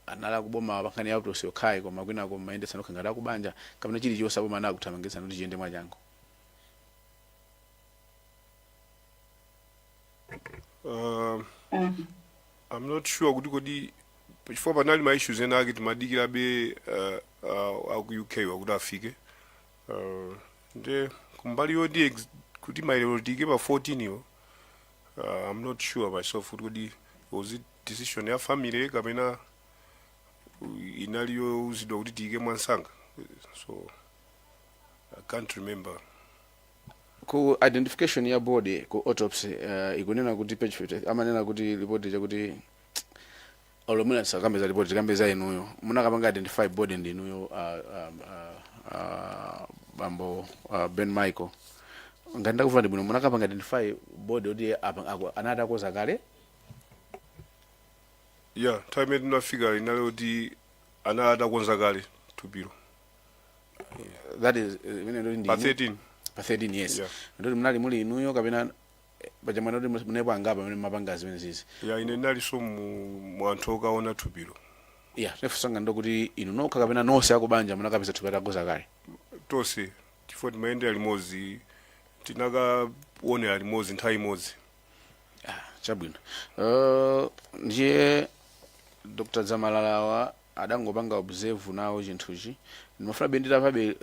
anali akuboma pankhani ya autopsy yokhayi, koma kwinako mayendetsano okha ngati akubanja, kapena chilichonse aboma anakuthamangitsani kuti chiyende mwachangu? I'm not sure kuti kodi chifukwa panali ma issues ena ake timadikirabe aku UK wakuti afike, nde kumbali yoti kuti maliro tiike pa 14 yo, I'm not sure myself kuti kodi was it decision ya family kapena inali youzidwa kuti tiike mwansanga, so I can't remember. Ku identification ya body ku autopsy, ikunena kuti page 50 amanena kuti report chakuti olo mwina tisakambe za report, tikambe za inuyo. Munakapanga identify body ndi inuyo, bambo Ben Michael, ngati ndakumva ndi bwino, munakapanga identify body kuti anati akoza kale? Yeah, nthawi imene tinafika inali kuti anali atakonza kale thupilo. That is imene ndoti ndi Pa 13. Pa 13, yes. Yeah. Ndoti munali muli inuyo kapena paja mwana kuti munepo angapa pamene mapanga zimene zizi? Yeah, ine ndinalinso mu anthu okaona thupilo. Yeah, nefunso ndokuti inu nokha kapena nonse akubanja munakapeza thupi atakonza kale? Tonse, chifukwa timayendera limodzi, tinakaonera limodzi nthawi imodzi. Chabwino. Ndiye Dr Dzamalalawa adangopanga observe nawo chinthuchi. Ndimafuna be nditavabe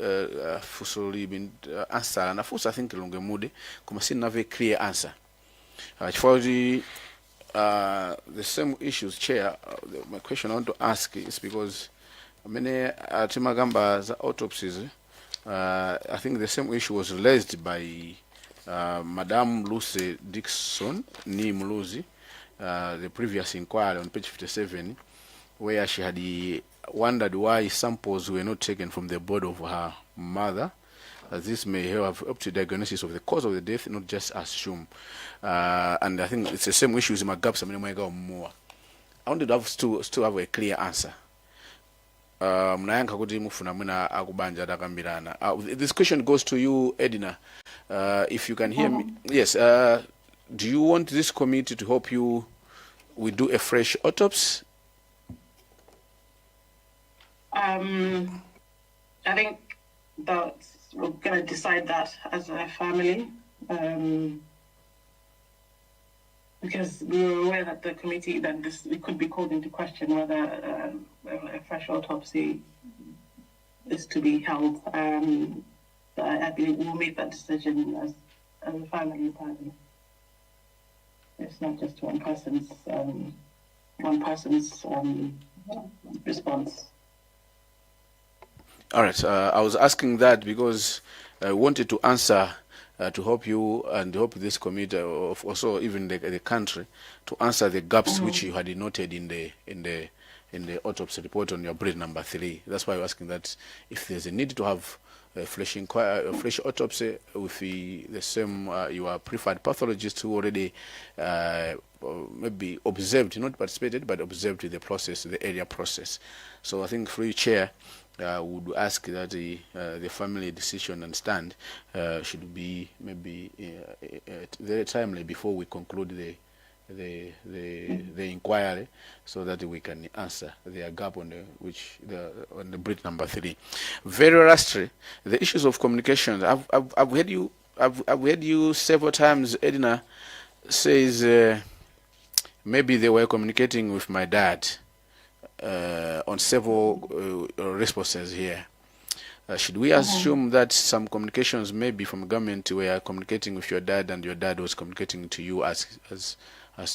funso libi answer anafunsa, I think Longwe Mude, koma sindinamve clear answer, chifukwa kuti the same issues, Chair, my question I want to ask is because amene timakamba za autopsies, I think the same issue was raised by Madame Lucy Dixon ni Muluzi, the previous inquiry on page 57, where she had wondered why samples were not taken from the body of her mother. This may have helped to diagnosis of the cause of the death, not just assume. And I think it's the same issues in my gaps. I wanted to have still have a clear answer. Mnayankha kuti mufuna mwina akubanja atakambirana. This question goes to you, Edna, if you can hear me. Yes, do you want this committee to help you we do a fresh autopsy? I think that we're going to decide that as a family, because we were aware that the committee, that this, it could be called into question whether a fresh autopsy is to be held. But I believe we'll make that decision as a family party. It's not just one person's response. All right. I was asking that because I wanted to answer to help you and help this committee, of also even the country, to answer the gaps which you had noted in the autopsy report on your bullet number 3. That's why we're asking that if there's a need to have a fresh inquiry, a fresh autopsy with the same your preferred pathologist who already maybe observed, not participated, but observed the process, the area process. So I think through Chair, would ask that the family decision and stand should be maybe very timely before we conclude the inquiry, so that we can answer the gap on the which the on the bullet number 3. Very lastly, the issues of communication. I've heard you several times. Edna says maybe they were communicating with my dad on several responses here. Should we assume that some communications maybe from government were communicating with your dad and your dad was communicating to you as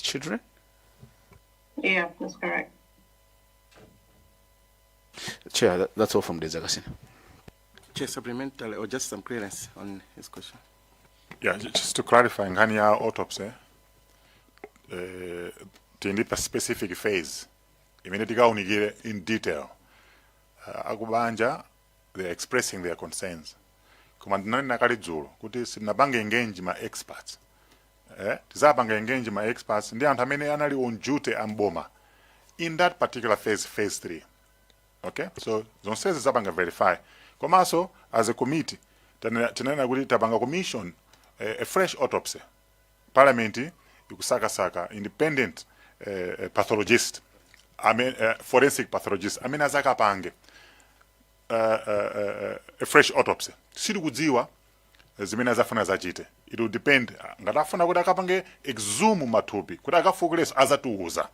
children? Yeah, that's correct. Chair, that's all from Dedza Kasina. Chair, supplementary or just some clearance on his question. Yeah, just to clarify nkhani ya autopsy, tili pa specific phase imene tikaunikire in detail. Akubanja, they are expressing their concerns, koma ndinanena kale dzulo kuti sitinapange engage ma experts, eh? Tizapanga engage ma experts ndi anthu amene anali on duty amboma in that particular phase, phase 3, okay? So zonsezi zapanga verify. Komanso as a committee tinanena kuti tapanga commission a fresh autopsy. Parliament ikusakasaka independent pathologist, forensic pathologist amene azakapange a fresh autopsy. Sitikudziwa zimene azafuna zachite. It will depend ngati afuna kuti akapange exhume mathupi kuti akafukulenso, azatiuza,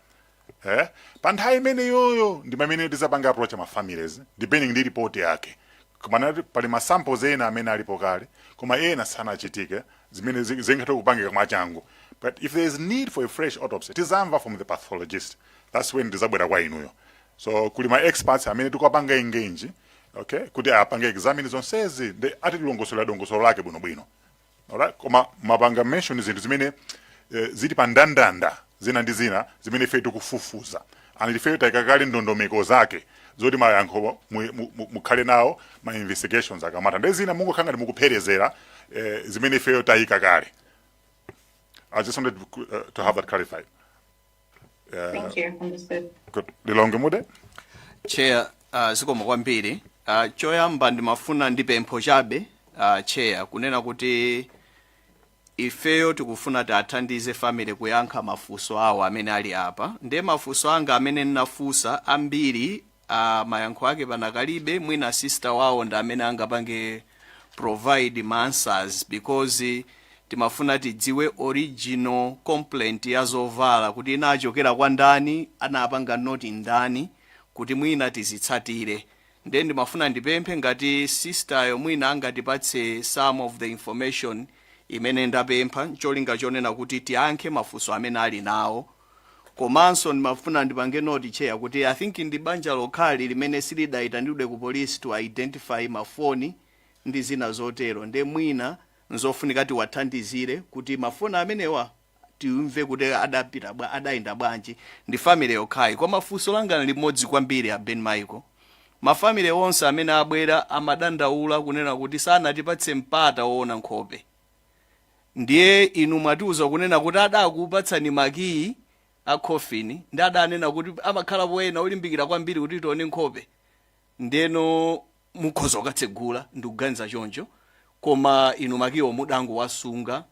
eh? Pa nthawi imeneyoyo ndi pamene tizapanga approach ma families, depending ndi report yake. Koma nati pali ma samples ena amene alipo kale, koma ena sanachitike, zimene zingathe kupangika mwachangu. But if there is need for a fresh autopsy, tizamva from the pathologist. That's when tizabwera kwa inuyo. So kuli ma experts amene tikupanga engage, okay, kuti apange examine zonsezi ndi atilongosolera dongosolo lake bwinobwino. Alright, koma mapanga mention zinthu zimene zili pa ndandanda zina ndi zina zimene ife tikufufuza, and ife tayika kale ndondomeko zake zoti mayankho mukhale nawo ma investigations akamata. Ndi zina mungokhala ngati mukupherezera zimene ifeyo tayika kale. I just wanted to have that clarified. Thank you. Understood. Good. Lilongwe Mude. Chair, zikomo kwambiri. Choyamba ndimafuna ndi pempho chabe, Chair, kunena kuti ifeyo tikufuna tiathandize family kuyankha mafunso awo amene ali apa. Ndiye mafunso anga amene ndinafunsa ambiri, mayankho ake panakalibe. Mwina sister wawo ndi amene angapange provide ma answers, because timafuna tidziwe original complaint ya zovala kuti inachokera kwa ndani, anapanga note ndani, kuti mwina tizitsatire. Ndiye ndimafuna ndipemphe ngati sister mwina angatipatse some of the information imene ndapempha, ncholinga chonena kuti tiyankhe mafunso amene ali nawo. Komanso ndimafuna ndipange note, Chair, kuti I think ndi banja lokhali limene silidayitanidwe ku polisi to identify mafoni ndi zina zotero. Nde mwina nzofunika tiwathandizire kuti mafoni amenewa timve kuti adapita bwa, adayenda bwanji. Ndi family yokhayi. Koma funso langa limodzi kwambiri, a Ben Michael, ma family onse amene abwera amadandaula kunena kuti sanatipatse mpata woona nkhope. Ndiye inu mwatiuza kunena kuti adakupatsani makiyi a coffin, ndi adanena kuti amakhala ena olimbikira kwambiri kuti tione nkhope, ndeno mukhoza kukatsegula, ndikuganiza choncho. Koma inu makiwo mudangowasunga,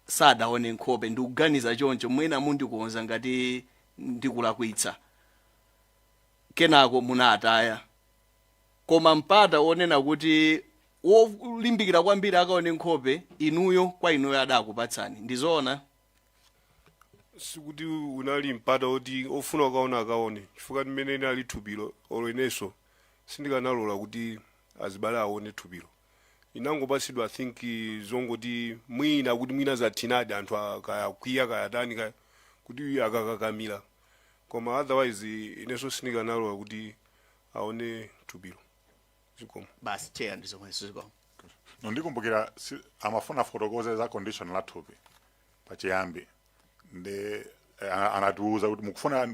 sadaone nkhope, ndikuganiza choncho. Mwina mundikuonza ngati ndikulakwitsa. Kenako munataya. Koma mpata wonena kuti wolimbikira kwambiri akaone nkhope, inuyo, kwa inuyo adakupatsani, ndizoona? Sikuti unali mpata woti ofuna akaona akaone, chifukwa mmene inali thupilo, olo inenso sindikanalola kuti azibale aone thupilo. Inangopatsidwa, I think, zongoti mwina kuti mwina zathinadi anthu kaya kwiya kaya tani kaya kuti akakakamira, koma otherwise inenso sindikanalola kuti aone thupilo. Zikomo. Basi, Chair, ndizomwezo, zikomo. No, ndikumbukira amafuna fotokoze za condition la thupi pachiyambi, ndi anatiuza kuti mukufuna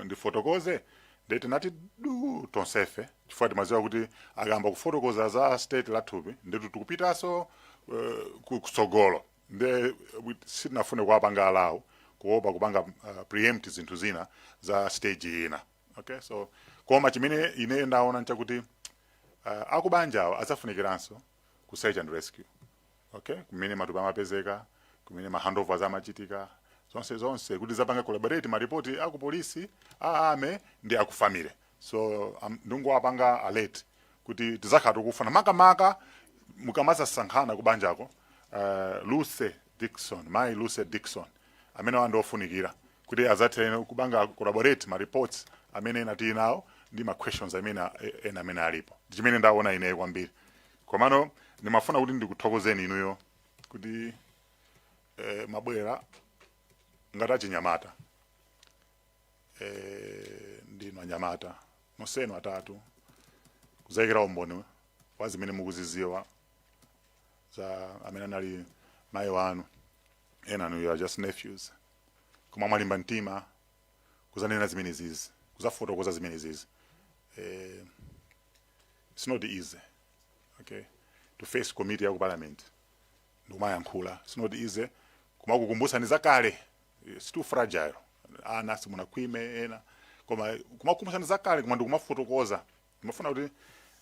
ndifotokoze, ndi tinati du tonsefe, chifukwa timadziwa kuti akamba kufotokoza za state la thupi nditu tikupitanso kutsogolo. Nde sitinafune kuwapanga allow kuopa kupanga preempt zinthu zina za stage ina, okay? So koma chimene ine ndaona nchakuti akubanjawo adzafunikiranso ku search and rescue, okay, kumene matupi amapezeka, kumene ma handovers amachitika, zonse zonse, kuti zapanga collaborate maripoti aku polisi, a army ndi aku family. So ndingowapanga alert kuti tizakhala tikufuna makamaka mukamazasankhana kubanjako, Lucy Dixon, mai Lucy Dixon, amene wandi ofunikira kuti azathe kupanga collaborate ma reports amene ena tili nawo ndi ma questions amene ena amene alipo. Ndi chimene ndaona ineyo kwambiri. Komano ndimafuna kuti ndikuthokozeni inuyo kuti mabwera ngati achinyamata, ndinu anyamata nonsenu atatu, kuzayikira umboni wa zimene mukuziziwa za amene anali mayi wanu. Ena anu, you are just nephews, koma mwalimba mtima kuzanena zimene zizi, kuzafotokoza zimene zizi. It's not easy, okay, to face committee ya ku parliament ndikumayankhula. It's not easy kumakukumbutsani zakale. It's too fragile. Ana simunakhwime ena, koma kumakukumbutsani zakale, koma ndikumafotokoza. Ndimafuna kuti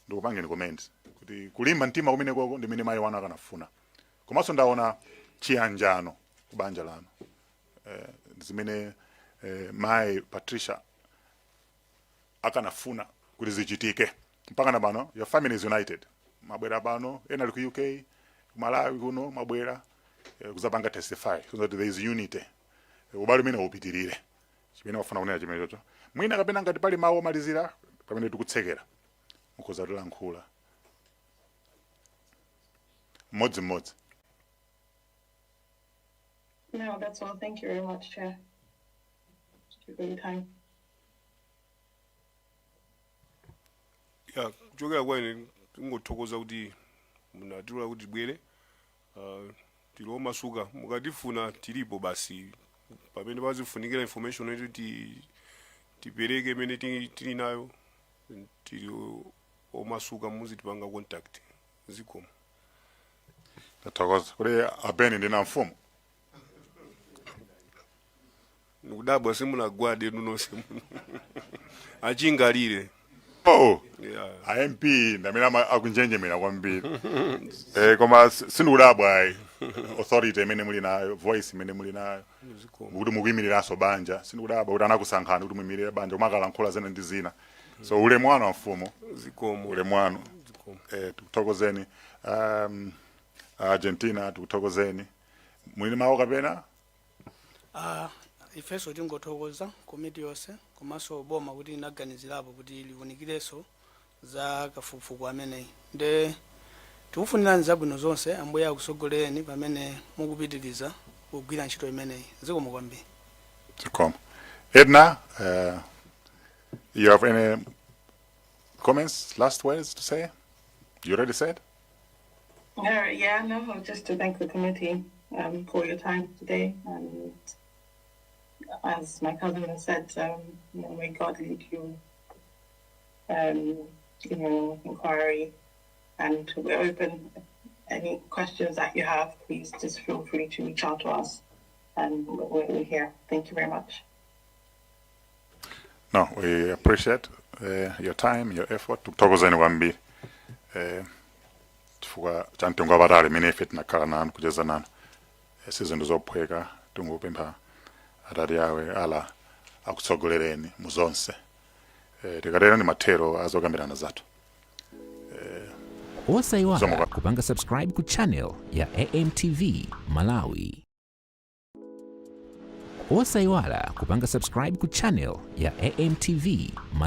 ndikupangeni comment kuti kulimba mtima kumene koko ndimene mayi wanu akanafuna. Komanso ndaona chiyanjano ku banja lanu, zimene mayi Patricia akanafuna kuti zichitike. Mpaka na pano your family is united. Mabwera pano, ena ali ku UK, ku Malawi kuno, mabwera kuzapanga testify so that there is unity. Ubale umene upitirire. Chimene wafuna kunena chimene chocho mwina, kapena ngati pali mawu omalizira pamene tikutsekera, mukhoza tilankhula mmodzimmodzi. No, that's all. Thank you very much, Chair. Thank you for your time. Ya, kuchokera kwa ine tingothokoza kuti munatilola kuti tibwere. Tili omasuka, mukatifuna tilipo basi. Pamene pazifunikira information yetu tipereke imene tili nayo, tili omasuka, muzitipanga contact. Zikomo. Tathokoza kuti abeni ndina mfumu. Ndikudabwa simunagwade nonse muno achingalire. Oh. Yeah. A MP ndamene akunjenjemera kwambiri, koma sindikudabwa ayi. Authority imene muli nayo, voice imene muli nayo, kuti mukuyimiriranso banja, sindikudabwa kuti anakusankhani kuti muyimirire banja kumakalankhula zina ndi zina. So ulemu wanu amfumu. Zikomo. Ulemu wanu. Tikuthokozeni. Argentina, tikuthokozeni. Muli mawu kapena? Ah, ifenso tingothokoza komiti yonse komanso boma kuti inaganizirapo kuti liwunikirenso za kafukufuku ameneyi. Nde tikufunirani zabwino zonse, Ambuye akusogolereni pamene mukupitiriza kugwira ntchito imeneyi. Zikomo kwambiri. Zikomo. Edna, you have any comments, last words to say? You already said? No, yeah, no, just to thank the committee for your time today. And as my cousin has said, may God lead you in your inquiry. And we're open. Any questions that you have, please just feel free to reach out to us. And we're here. Thank you very much. No, we appreciate your time, your effort. Tikuthokozeni kwambiri chifukwa cha mtengo wapatali imene ife tinakhala nanu, kucheza nanu. Si zinthu zophweka. Tingopempha Atate awe ala akutsogolereni mu zonse. Tikatera ndi mathero azokambirana zathu. Osayiwala Zomoka. kupanga subscribe ku channel ya AMTV Malawi. Osayiwala kupanga subscribe ku channel ya AMTV Malawi.